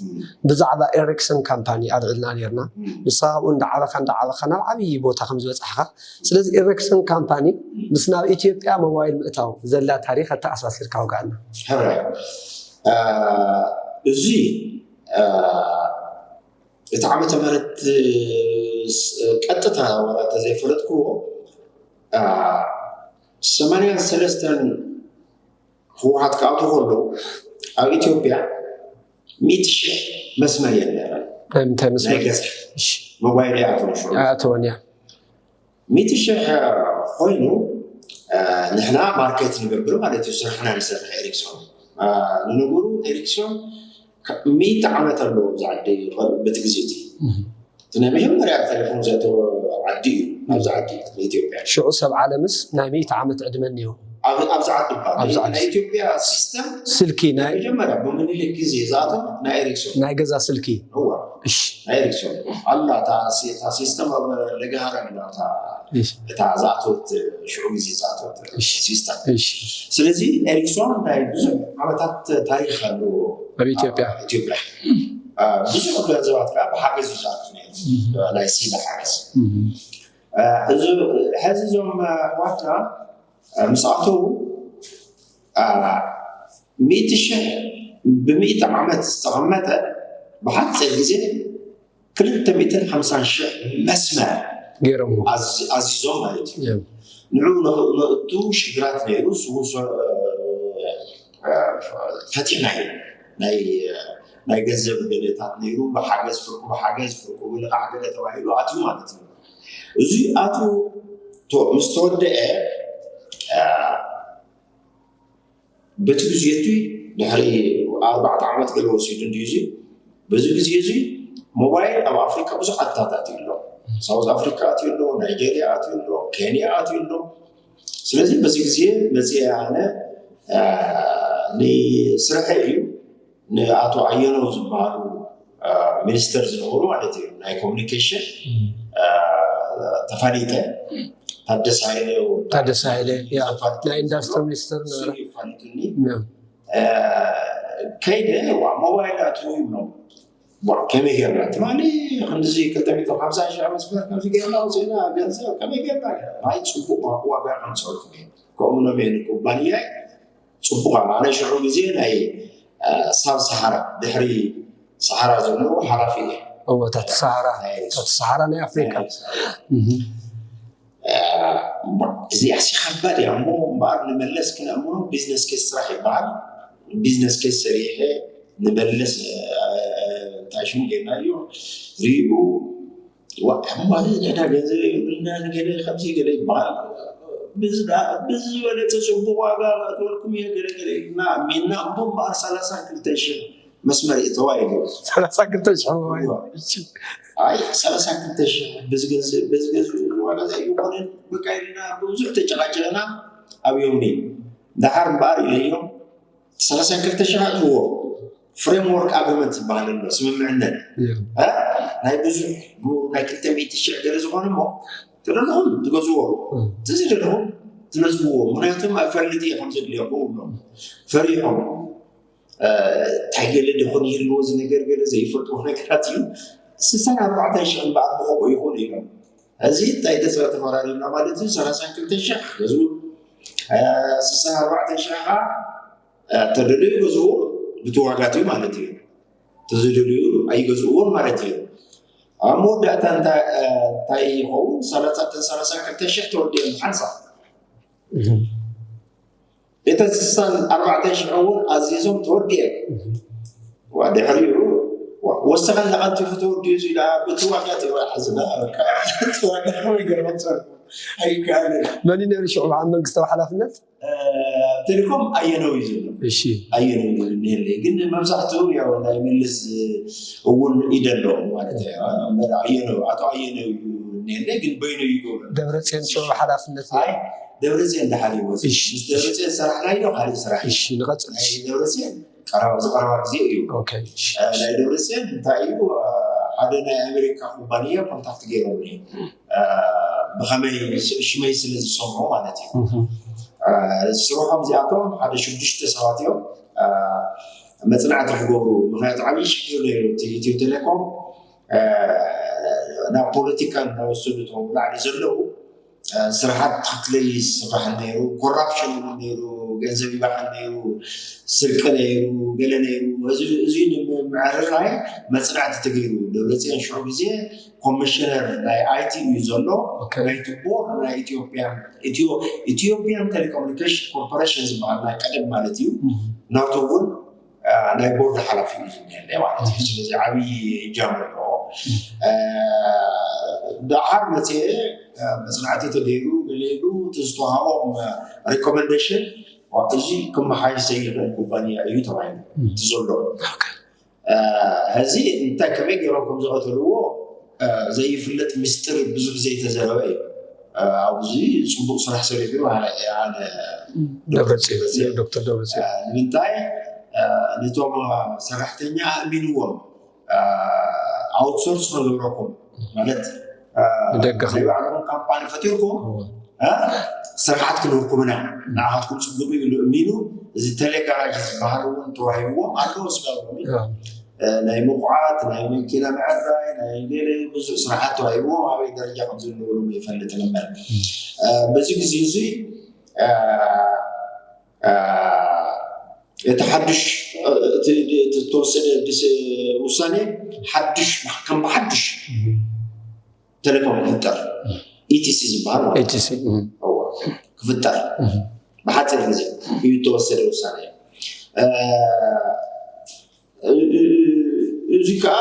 ብዛዕባ ኤሪክሰን ካምፓኒ ኣልዕልና ነርና። ንስኻ ካብኡ እንዳዓበኻ እንዳዓበኻ ናብ ዓብዪ ቦታ ከም ዝበፃሕኻ። ስለዚ ኤሪክሰን ካምፓኒ ምስ ናብ ኢትዮጵያ ሞባይል ምእታው ዘላ ታሪክ ኣተኣሳሲርካ ኣውጋዕና። ሕራይ እዚ እቲ ዓመተ ምህረት ቀጥታ ዋላ ተዘይፈለጥክዎ ሰማንያን ሰለስተን ህወሓት ክኣትዉ ከለዉ ኣብ ኢትዮጵያ ሚእቲ ሽሕ መስመር የለን። ናይ ምንታይ መስመር ናይ ገዛ ሞባይል ይኣትወን ሽዑ ኣተወን እያ። ሚእቲ ሽሕ ኮይኑ ንሕና ማርኬት ንገብር ማለት እዩ። ስራሕና ንሰርሕ ኤሪክሶን። ንነገሩ ኤሪክሶን ሚእቲ ዓመት ኣለዎ ኣብዚ ዓዲ። በቲ ግዜ እቲ ናይ መጀመርያ ቴሌፎን ዘእተወ ዓዲ እዩ ኣብዚ ዓዲ ኢትዮጵያ። ሽዑ ሰብ ዓለምስ ናይ ሚእቲ ዓመት ዕድመ እኒኦ። ኣብዚ ዓዲ ባ ኣብዚ ዓዲ። ናይ ኢትዮጵያ ሲስተም ስልኪ ናይ መጀመርያ ብምኒልክ ግዜ ዝኣተወ ናይ ኤሪክሶን ናይ ገዛ ስልኪ። እዋ እሺ ናይ ኤሪክሶን ኣላ እታ ሲ- እታ ሲስተም ኣብ ለገሃር ኣላ እታ እሺ እታ ዝኣተወት ሽዑ ግዜ ዝኣተወት እሺ። ሲስተም። እሺ ስለዚ ኤሪክሶን ናይ ብዙሕ ዓመታት ታሪክ ኣለዎ ኣብ ኢትዮጵያ። ኢትዮጵያ። ብዙሕ ገንዘባት ከዓ ብሓገዝ እዩ ዝኣቱ ነይሩ። ናይ ሲዳ ሓገዝ። እዚ ሕዚ እዞም ኣሕዋትና ምስ ኣተዉ ሚእቲ ሽሕ ብሚእቲ ዓመት ዝተቐመጠ ብሓፂር ግዜ ክልተ ሚእትን ሓምሳን ሽሕ መስመር ገይሮም ኣዚዞም ማለት እዩ። ንዑ ነእቱ ሽግራት ነይሩ። ስውን ፈቲሕናዮ ናይ ገንዘብ ገለታት ነይሩ። ብሓገዝ ፍርቁ ብሓገዝ ፍርቁ ብልቓሕ ገለ ተባሂሉ ኣትዩ ማለት እዩ። እዚ ኣትዩ ምስ ተወደአ በቲ ግዜ እቲ ድሕሪ ኣርባዕተ ዓመት ገለ ወሲዱ እንድዩ እዚ። በዚ ግዜ እዚ ሞባይል ኣብ ኣፍሪካ ብዙሕ ኣትታት ኣትዩ ኣሎ። ሳውዝ ኣፍሪካ ኣትዩ ኣሎ፣ ናይጀርያ ኣትዩ ኣሎ፣ ኬንያ ኣትዩ ኣሎ። ስለዚ በዚ ግዜ መፅየ ኣነ ንስርሐ እዩ ንኣቶ ኣየነው ዝበሃሉ ሚኒስተር ዝነበሩ ማለት እዩ ናይ ኮሚኒኬሽን ተፋሊጠ። ታደሰ ሃይለ ታደሰ ሃይለ ያ ናይ ኢንዳስትሪ ሚኒስተር ነበረ። ይፋሊጡኒ ከይደ ዋ ሞባይል ኣትዉ ይብሎም። ከመይ ጌርና ትማሊ ክንዚ ክልተ ሚእቲ ሓምሳ ሽሕ መስመር ከምዚ ጌርና ውፅእና ገንዘብ ከመይ ጌርና ማይ ፅቡቅ ዋጋ ከምፀወልኩ ከምኡ ነሜን ኩባንያ ፅቡቅ ኣነ ሽዑ ግዜ ናይ ሳብ ሰሃራ ድሕሪ ሰሃራ ዘሎ ሓላፊ እየ። እወ ታቲ ሰሃራ ታቲ ሰሃራ ናይ ኣፍሪካ። እዚኣ ሲ ከባድ እያ እሞ እምበኣር ንመለስ ክነእምኖ ቢዝነስ ኬስ ስራሕ ይበሃል። ቢዝነስ ኬስ ሰሪሐ ንመለስ እንታይ ሽሙ ጌርናዮ ሪኡ እማ ንሕና ገንዘብ የብልና ንገለ ከምዚ ገለ ይበሃል። ብዝበለፀ ፅቡቅ ዋጋ ክእትወልኩም እየ ገለ ገለ ኢልና ኣሚንና እሞ እምበኣር ሰላሳ ክልተ ሽሕ መስመር እዩ ተባሂሉ። ሰላሳ ክልተ ሽሕ ሞባይል። ኣይ ሰላሳ ክልተ ሽሕ ብዝገዝእ ብዝገዝእ ዋጋ ዘይኮነን በቃ ኢልና ብዙሕ ተጨቃጨቅና ኣብዮምኒ። ደሓር እምበኣር ኢለዮም ሰላሳ ክልተ ሽሕ ኣትዎ ፍሬምወርክ ኣግሪመንት ዝበሃል ኣሎ ስምምዕነት ናይ ብዙሕ ናይ ክልተ ሚእቲ ሽሕ ገለ ዝኾነ እሞ ትደለኹም ትገዝዎ ትዝደለኹም ትነፅግዎ ምክንያቱም ኣይፈልጥ እየ ከም ዘድልየኩም እብሎም ፈሪሖም እንታይ ገለ ደኾን ይህልዎ እዚ ነገር ገለ ዘይፈልጥዎ ነገራት እዩ። ስሳን ኣርባዕተን ሽሕ እምበኣር ብኸምኡ ይኹን ኢሎም። እዚ እንታይ ተስፋ ተፈራሪምና ማለት እዩ። ሰላሳን ክልተን ሽሕ ገዝኡ ስሳን ኣርባዕተን ሽሕ ከዓ ተደልዩ ገዝኡ ብቲ ዋጋት እዩ ማለት እዩ። ተዝደልዩ ኣይገዝእዎን ማለት እዩ። ኣብ መወዳእታ እንታይ ይኸውን? ሰላሳ ሰላሳን ክልተን ሽሕ ተወዲኦም ሓንሳ እተን ስሳን ኣርባዕተን ሽሕ እውን ኣዚዞም ተወዲኤ ድሕሪኡ ወሰኸን ለቐንቲኹ ተወዲኡ ኢላ ብትዋጋ ትበሓዝና ኣይከኣልን። መን ነሩ ሽዑ በዓል መንግስታዊ ሓላፍነት ቴሌኮም ኣየነው እዩ ዘሎ እሺ ኣየነው እዩ ዝኒሀለይ ግን መብዛሕትኡ ያው ናይ ምልስ እውን ኢደለዎም ማለት እዩ። ኣየነው ኣቶ ኣየነው እዩ የለ ግን በይኑ ይገብሩ። ደብረፅዮን ሽዑ ሓላፍነት ኣይ ደብረፅዮን ደሓር ይወፅእ። እሺ። ምስ ደብረፅዮን ሰራሕ ላይ ነው ካልእ ስራሕ እዩ። እሺ፣ ንቐፅል። ናይ ደብረፅዮን ቀረባ ዝቐረባ ግዜ እዩ። ኦኬ፣ እሺ። ናይ ደብረፅዮን እንታይ እዩ ሓደ ናይ ኣሜሪካ ኩባንያ ኮንታክት ገይሮም ብኸመይ ሽመይ ስለ ዝሰምዑ ማለት እዩ። ስርሖም እዚኣቶም ሓደ ሽዱሽተ ሰባት እዮም መፅናዕቲ ክገብሩ። ምክንያቱ ዓብዪ ሽግር ነይሩ ኢትዮ ቴሌኮም ናብ ፖለቲካ እናወሰዱ እቶም ላዕሊ ዘለዉ ስራሓት ትክክለይ ይስራሕ ነይሩ። ኮራፕሽን እውን ነይሩ፣ ገንዘብ ይባክን ነይሩ፣ ስርቂ ነይሩ፣ ገለ ነይሩ። እዚ ንምዕርራይ መፅናዕቲ ተገይሩ። ደብረፅዮን ሽዑ ግዜ ኮሚሽነር ናይ ኣይቲ እዩ ዘሎ። ናይቲ ቦርድ ናይ ኢትዮጵያን ቴሌኮሙኒኬሽን ኮርፖሬሽን ዝበሃል ናይ ቀደም ማለት እዩ። ናቱ እውን ናይ ቦርድ ሓላፊ እዩ ዝኒሀለ ማለት እዩ። ስለዚ ዓብዪ እጃም ኣለዎ። ደሓር መፅአ መፅናዕቲ ተገይሩ ገሌሉ እቲ ዝተዋሃቦም ሪኮመንዴሽን እዚ ክመሓይሽ ዘይኽእል ኩባንያ እዩ ተባሂሉ እቲ ዘሎ። ሕዚ እንታይ ከመይ ገይሮም ከም ዝቐተልዎ ዘይፍለጥ ምስጢር ብዙሕ ዘይተዘረበ እዩ። ኣብዚ ፅቡቅ ስራሕ ሰሪሑ ዶክተር ደብረፅዮን። ንምንታይ ነቶም ሰራሕተኛ ኣእሚንዎም ኣውትሶርስ ከገብረኩም ማለት ንደገ ናይ ባዕልኩም ካምፓኒ ፈጢርኩም ስርሓት ክንህብኩም ኢና ንዓኻትኩም ፅቡቅ እዩ ኢሉ እሚኑ እዚ ቴሌጋራጅ ዝበሃል እውን ተዋሂብዎም ኣለዎ ስጋብሮም ናይ ምቑዓት ናይ መኪና ምዕራይ ናይ ገለ ብዙሕ ስራሓት ተዋሂብዎም ኣበይ ደረጃ ከም ዘለዉ ይፈልጥ ነበር በዚ ግዜ እዚ እቲ ሓዱሽ ዝተወሰደ ውሳኔ ሓዱሽ ከም ብሓዱሽ ቴሌኮም ክፍጠር ኢቲሲ ዝበሃል ማለት ኢቲሲ ክፍጠር ብሓፂር ግዜ እዩ ዝተወሰደ ውሳኔ እዚ ከዓ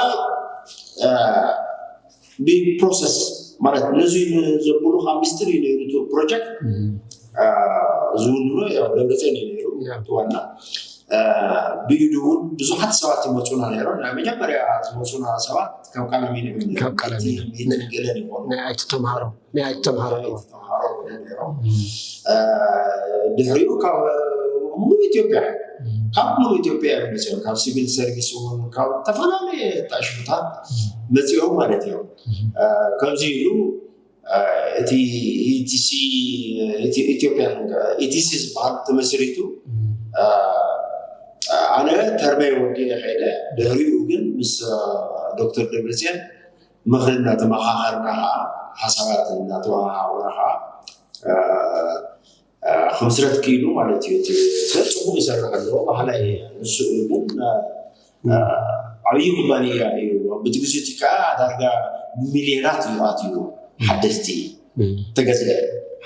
ብፕሮሰስ ማለት ነዚ ዘብሉ ከዓ ሚስጥር እዩ ነይሩ ፕሮጀክት ዝውንኖ ደብረፅዮን እዩ ነይሩ ዋና ብኢዱ እውን ብዙሓት ሰባት ይመፁና ነይሮም ናይ መጀመርያ ዝመፁና ሰባት ካብ ቀላሚኖ ገለን ይኾኑ ናይ ኣይቲ ተምሃሮ ናይ ኣይቲ ተምሃሮ ድሕሪኡ ካብ ሙሉ ኢትዮጵያ ካብ ሙሉ ኢትዮጵያ እዮም መፅኦም ካብ ሲቪል ሰርቪስ እውን ካብ ዝተፈላለዩ ጣሽቡታት መፅኦም ማለት እዮም ከምዚ ኢሉ እቲ ኢቲሲ ኢትዮጵያ ኢቲሲ ዝበሃል ተመስሪቱ ኣነ ተርመይ ወዲ ከይደ ድሕሪኡ ግን ምስ ዶክተር ደብረፅዮን ምኽሪ እናተመኻኸርና ከዓ ሓሳባት እናተወሃሃብና ከዓ ክምስረት ክኢሉ ማለት እዩ። ሰብ ፅቡቅ ይሰርሕ ኣለዎ ባህላይ ንሱ እዩ ግን ዓብዪ ኩባንያ እዩ። በቲ ግዜ እቲ ከዓ ዳርጋ ሚልዮናት እዩ ኣትዩ ሓደስቲ ተገዝአ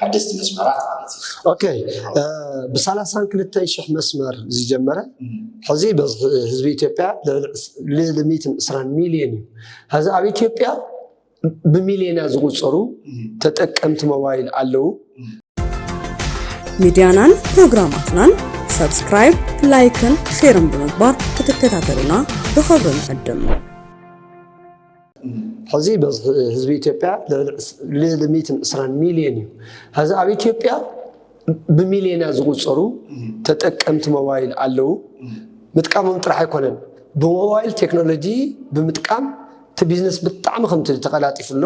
ሓደስቲ መስመራት ማለት እዩ። ኦኬ ብሰላሳን ክልተን ሽሕ መስመር ዝጀመረ ሕዚ በዝሒ ህዝቢ ኢትዮጵያ ልዕሊ ሚእትን ዕስራን ሚልዮን እዩ። ሕዚ ኣብ ኢትዮጵያ ብሚልዮና ዝቑፀሩ ተጠቀምቲ ሞባይል ኣለዉ። ሚድያናን ፕሮግራማትናን ሰብስክራይብ፣ ላይክን ሼርን ብምግባር ክትከታተሉና ብኽብሪ ንዕድም። ሕዚ በዝሒ ህዝቢ ኢትዮጵያ ልዕሊ ሚእትን ዕስራን ሚልዮን እዩ። ሕዚ ኣብ ኢትዮጵያ ብሚልዮና ዝቑፀሩ ተጠቀምቲ ሞባይል ኣለዉ። ምጥቃሞም ጥራሕ ኣይኮነን፣ ብሞባይል ቴክኖሎጂ ብምጥቃም እቲ ቢዝነስ ብጣዕሚ ከምቲ ተቀላጢፉ ኣሎ።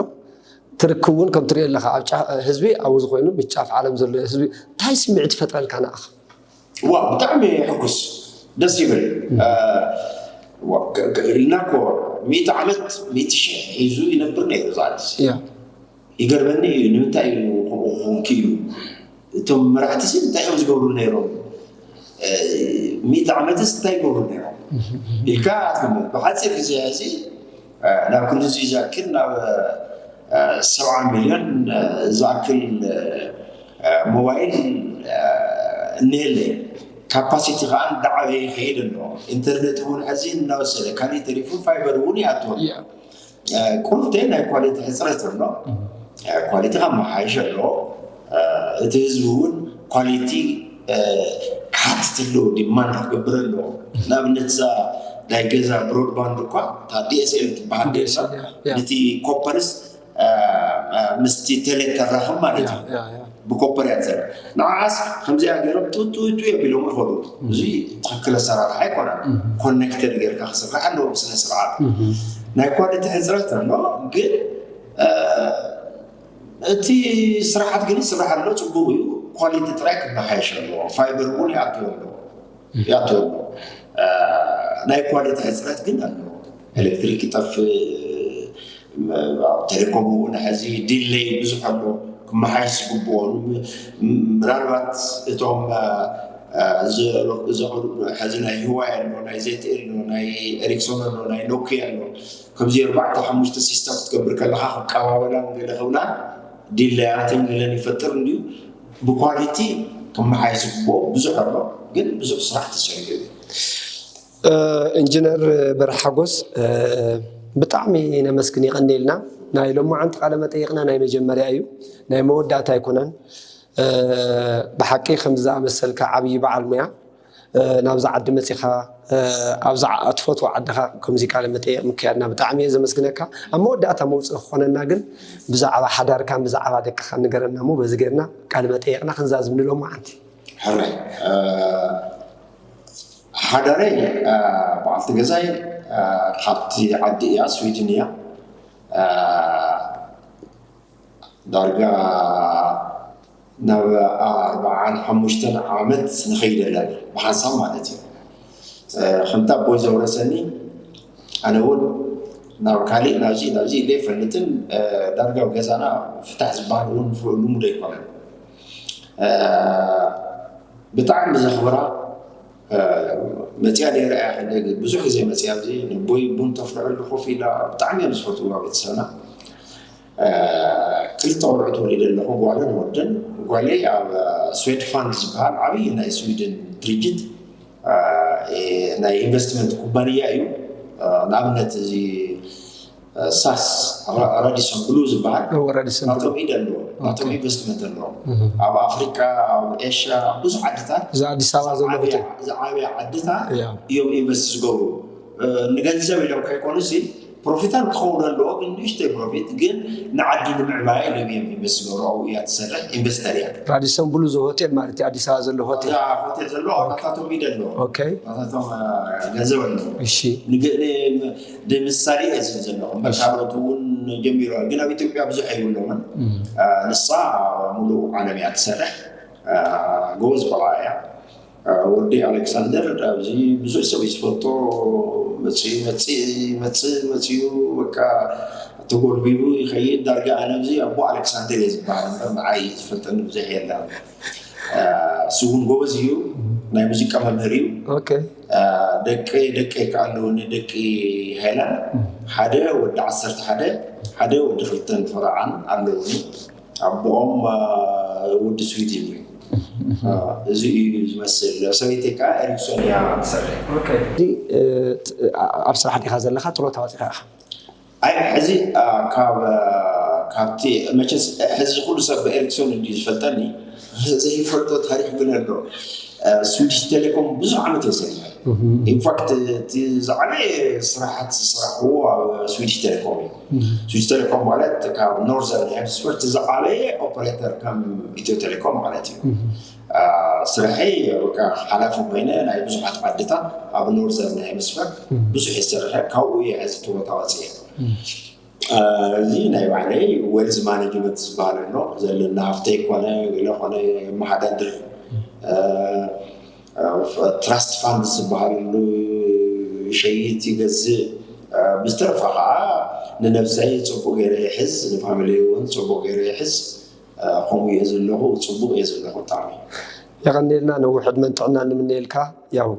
ትርክብ እውን ከም ትሪኦ ኣለካ ኣብ ህዝቢ ኣብኡ ዝኾይኑ ብጫፍ ዓለም ዘሎ ህዝቢ እንታይ ስምዒት ይፈጥረልካ ንኣኻ? ዋ ብጣዕሚ ሕጉስ ደስ ይብል ኢልና እኮ ሚእቲ ዓመት ሚእቲ ሽሕ ሒዙ ይነብር ነይሩ ዛዕዲ ይገርመኒ እዩ ንምንታይ እዩ ከምኡ ክኾን ክኢሉ እቶም መራሕቲ ሲ እንታይ እዮም ዝገብሩ ነይሮም ሚእቲ ዓመትስ እንታይ ይገብሩ ነይሮም ኢልካ ኣትገምት ብሓፂር ግዜ እዚ ናብ ክንድዚ ዝኣክል ናብ ሰብዓ ሚልዮን ዝኣክል ሞባይል እኒሀለ ካፓሲቲ ከዓ እንዳዓበየ ይኸይድ ኣሎ ኢንተርኔት እውን ሕዚ እናወሰደ ካሊእ ተሪፉ ፋይበር እውን ይኣትወ ቁልፍተይ ናይ ኳሊቲ ሕፅረት ዘሎ ኳሊቲ ካብ መሓይሽ ኣሎ እቲ ህዝቢ እውን ኳሊቲ ክሓትት ኣለዎ ዲማንድ ክገብር ኣለዎ ንኣብነት እዛ ናይ ገዛ ብሮድባንድ እኳ እታ ዲኤስኤል ትበሃል ነቲ ኮፐርስ ምስቲ ቴሌ ተራኽብ ማለት እዩ። ብኮፐር እያ ትሰርሕ። ንዓስ ከምዚኣ ገይሮም ጡጡጡ የቢሎም ይኸዱ። እዚ ትኽክል ኣሰራርሓ ኣይኮነን። ኮኔክተድ ጌርካ ክስራሕ ኣለዎ ብስነ ስርዓት። ናይ ኳሊቲ ሕፅረት ኣሎ፣ ግን እቲ ስራሓት ግን ይስራሕ ኣሎ፣ ፅቡቅ እዩ። ኳሊቲ ጥራይ ክመሓየሽ ኣለዎ። ፋይበር እውን ይኣትዎ ኣለዎ ይኣትዎ ኣለዎ። ናይ ኳሊቲ ሕፅረት ግን ኣሎ። ኤሌክትሪክ ይጠፍእ። ኣብ ቴሌኮም እውን ሕዚ ዲሌይ ብዙሕ ኣሎ ክመሓየሽ ዝግብኦ። ምናልባት እቶም ዘቕርቡ ሕዚ ናይ ህዋይ ኣሎ፣ ናይ ዜትኤል ኣሎ፣ ናይ ኤሪክሶን ኣሎ፣ ናይ ኖኪያ ኣሎ። ከምዚ ኣርባዕተ ሓሙሽተ ሲስተም ክትገብር ከለካ ክቀባበላን ገለ ክብላን ዲለያትን ገለን ይፈጥር እንድዩ። ብኳሊቲ ክመሓየሽ ዝግብኦ ብዙሕ ኣሎ፣ ግን ብዙሕ ስራሕ ተሰሪሑ እዩ። ኢንጂነር በርሓጎስ፣ ብጣዕሚ ነመስግን፣ የቐንየልና። ናይ ሎማዓንቲ ቃለ መጠይቕና ናይ መጀመርያ እዩ፣ ናይ መወዳእታ ኣይኮነን። ብሓቂ ከምዚ ዝኣመሰልካ ዓብዪ በዓል ሙያ ናብዛ ዓዲ መፂኻ ኣብዛ እትፈትዋ ዓድኻ ከምዚ ቃለ መጠየቕ ምክያድና ብጣዕሚ እየ ዘመስግነካ። ኣብ መወዳእታ መውፅኢ ክኾነና ግን ብዛዕባ ሓዳርካን ብዛዕባ ደቅኻን ንገረና እሞ በዚ ጌርና ቃለ መጠየቕና ክንዛዝም ንሎማዓንቲ። ሕራይ ሓዳረይ በዓልቲ ገዛይ ካብቲ ዓዲ እያ፣ ስዊድን እያ። ዳርጋ ናብ ኣርባዓን ሓሙሽተን ዓመት ንኸይድ ኣለና ብሓንሳብ ማለት እዩ። ከምቲ ኣቦይ ዘውረሰኒ ኣነ እውን ናብ ካሊእ ናብዚ ናብዚ ኢለ ይፈልጥን ዳርጋ ኣብ ገዛና ፍታሕ ዝበሃል እውን ልሙድ ኣይኮነን። ብጣዕሚ ዘኽብራ መፅያ ነይረ እያ። ብዙሕ ግዜ መፅያ ኣብዚ ንቦይ ቡን ተፍልዐሉ ኮፍ ኢላ ብጣዕሚ እዮም ዝፈትውዋ ቤተሰብና። ክልተ ቆልዑ ተወሊደ ኣለኹ፣ ጓልን ወድን። ጓለይ ኣብ ስዌድ ፋንድ ዝበሃል ዓብዪ ናይ ስዊድን ድርጅት ናይ ኢንቨስትመንት ኩባንያ እዩ። ንኣብነት እዚ ሳስ ራዲሶን ብሉ ዝበሃል ናቶም ኢድ ኣለዎ፣ ናቶም ኢንቨስትመንት ኣለዎ። ኣብ ኣፍሪካ፣ ኣብ ኤሽያ፣ ኣብ ብዙሕ ዓድታት እዚ ኣዲስ ኣበባ ዘሎ ሆቴል ዝዓበያ ዓድታት እዮም ኢንቨስት ዝገብሩ። ንገንዘብ ኢሎም ከይኮኑ ሲ ፕሮፊታን ክኸውን ኣለዎ፣ ግን ንእሽተይ ፕሮፊት ግን ንዓዲ ንምዕባይ ኢሎም እዮም ኢንቨስት ዝገብሩ። ኣብኡ እያ ትሰርሕ፣ ኢንቨስተር እያ። ራዲሶን ብሉ ሆቴል ማለት እዩ፣ ኣዲስ ኣበባ ዘሎ ሆቴል። ሆቴል ዘለዎ ናታቶም ኢድ ኣለዎ፣ ኦኬ ናታቶም ገንዘብ ኣለዎ። እሺ ንምሳሌ እየ ዝብል ዘለኹ። መካሮት እውን ጀሚሮ፣ ግን ኣብ ኢትዮጵያ ብዙሕ የብሎምን። ንሳ ሙሉእ ዓለም እያ ትሰርሕ፣ ጎበዝ ቆልዓ እያ። ወዲ ኣሌክሳንደር ኣብዚ ብዙሕ ሰብ እዩ ዝፈልጦ። መፅኡ መፅእ መፅእ መፅኡ በቃ ተጎልቢቡ ይኸይድ። ዳርጋ ኣነ ኣብዚ ኣቦ ኣሌክሳንደር እየ ዝበሃል እምበር ንዓይ ዝፈልጠኒ ብዙሕ የለን። እሱ እውን ጎበዝ እዩ፣ ናይ ሙዚቃ መምህር እዩ። ኦኬ ደቂ ደቂ ከ ኣለውኒ ደቂ ሃይላን ሓደ ወዲ ዓሰርተ ሓደ ሓደ ወዲ ክልተን ፈረዓን ኣለውኒ። ኣቦኦም ወዲ ስዊድን እዩ። እዚ እዩ ዝመስል። ሰበይተይ ከዓ ኤሪክሶን እያ ትሰርሕ። ኣብ ስራሕ ዲኻ ዘለኻ? ጥሮታ ወፂኻ ኢኻ? ኣይ ሕዚ ካብ ካብቲ መቸስ ሕዚ ኩሉ ሰብ ብኤሪክሶን እንድዩ ዝፈልጠኒ። ዘይፈልጦ ታሪክ ግን ኣሎ። ስዊዲሽ ቴሌኮም ብዙሕ ዓመት እየ ሰሪሐ። ኢንፋክት እቲ ዝዓበየ ስራሓት ዝሰራሕዎ ኣብ ስዊዲሽ ቴሌኮም እዩ። ስዊዲሽ ቴሌኮም ማለት ካብ ኖርዘርን ሄምስፈርት ዝዓበየ ኦፐሬተር ከም ኢትዮ ቴሌኮም ማለት እዩ። ስርሐይ በቃ ሓላፊ ኮይነ ናይ ብዙሓት ዓድታት ኣብ ኖርዘርን ሄምስፈር ብዙሕ እየ ዝሰርሐ። ካብኡ እየ ሕዚ ጡረታ ወፅየ። እዚ ናይ ባዕለይ ዌልዝ ማኔጅመንት ዝበሃል ኣሎ። ዘለና ሃፍተይ ኮነ ገለ ኮነ የመሓዳድር። ትራስት ፋንድ ዝበሃል ኣሎ፣ ይሸይጥ ይገዝእ። ብዝተረፈ ከዓ ንነብሰይ ፅቡቅ ገይረ ይሕዝ፣ ንፋሚሊ እውን ፅቡቅ ገይረ ይሕዝ። ከምኡ እየ ዘለኹ፣ ፅቡቅ እየ ዘለኹ ብጣዕሚ። የቐንየልና፣ ነዊሕ ዕድመን ጥዕናን ንምነየልካ። ያው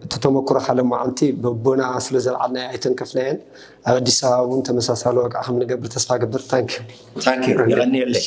እቲ ተመኩሮኻ ለማዓንቲ በቦና ስለ ዘልዓልናዮ ኣይተንከፍናየን። ኣብ ኣዲስ ኣበባ እውን ተመሳሳሊ ወግዒ ከም ንገብር ተስፋ ገብር። ታንኪዩ። ታንኪዩ። የቐንየለይ።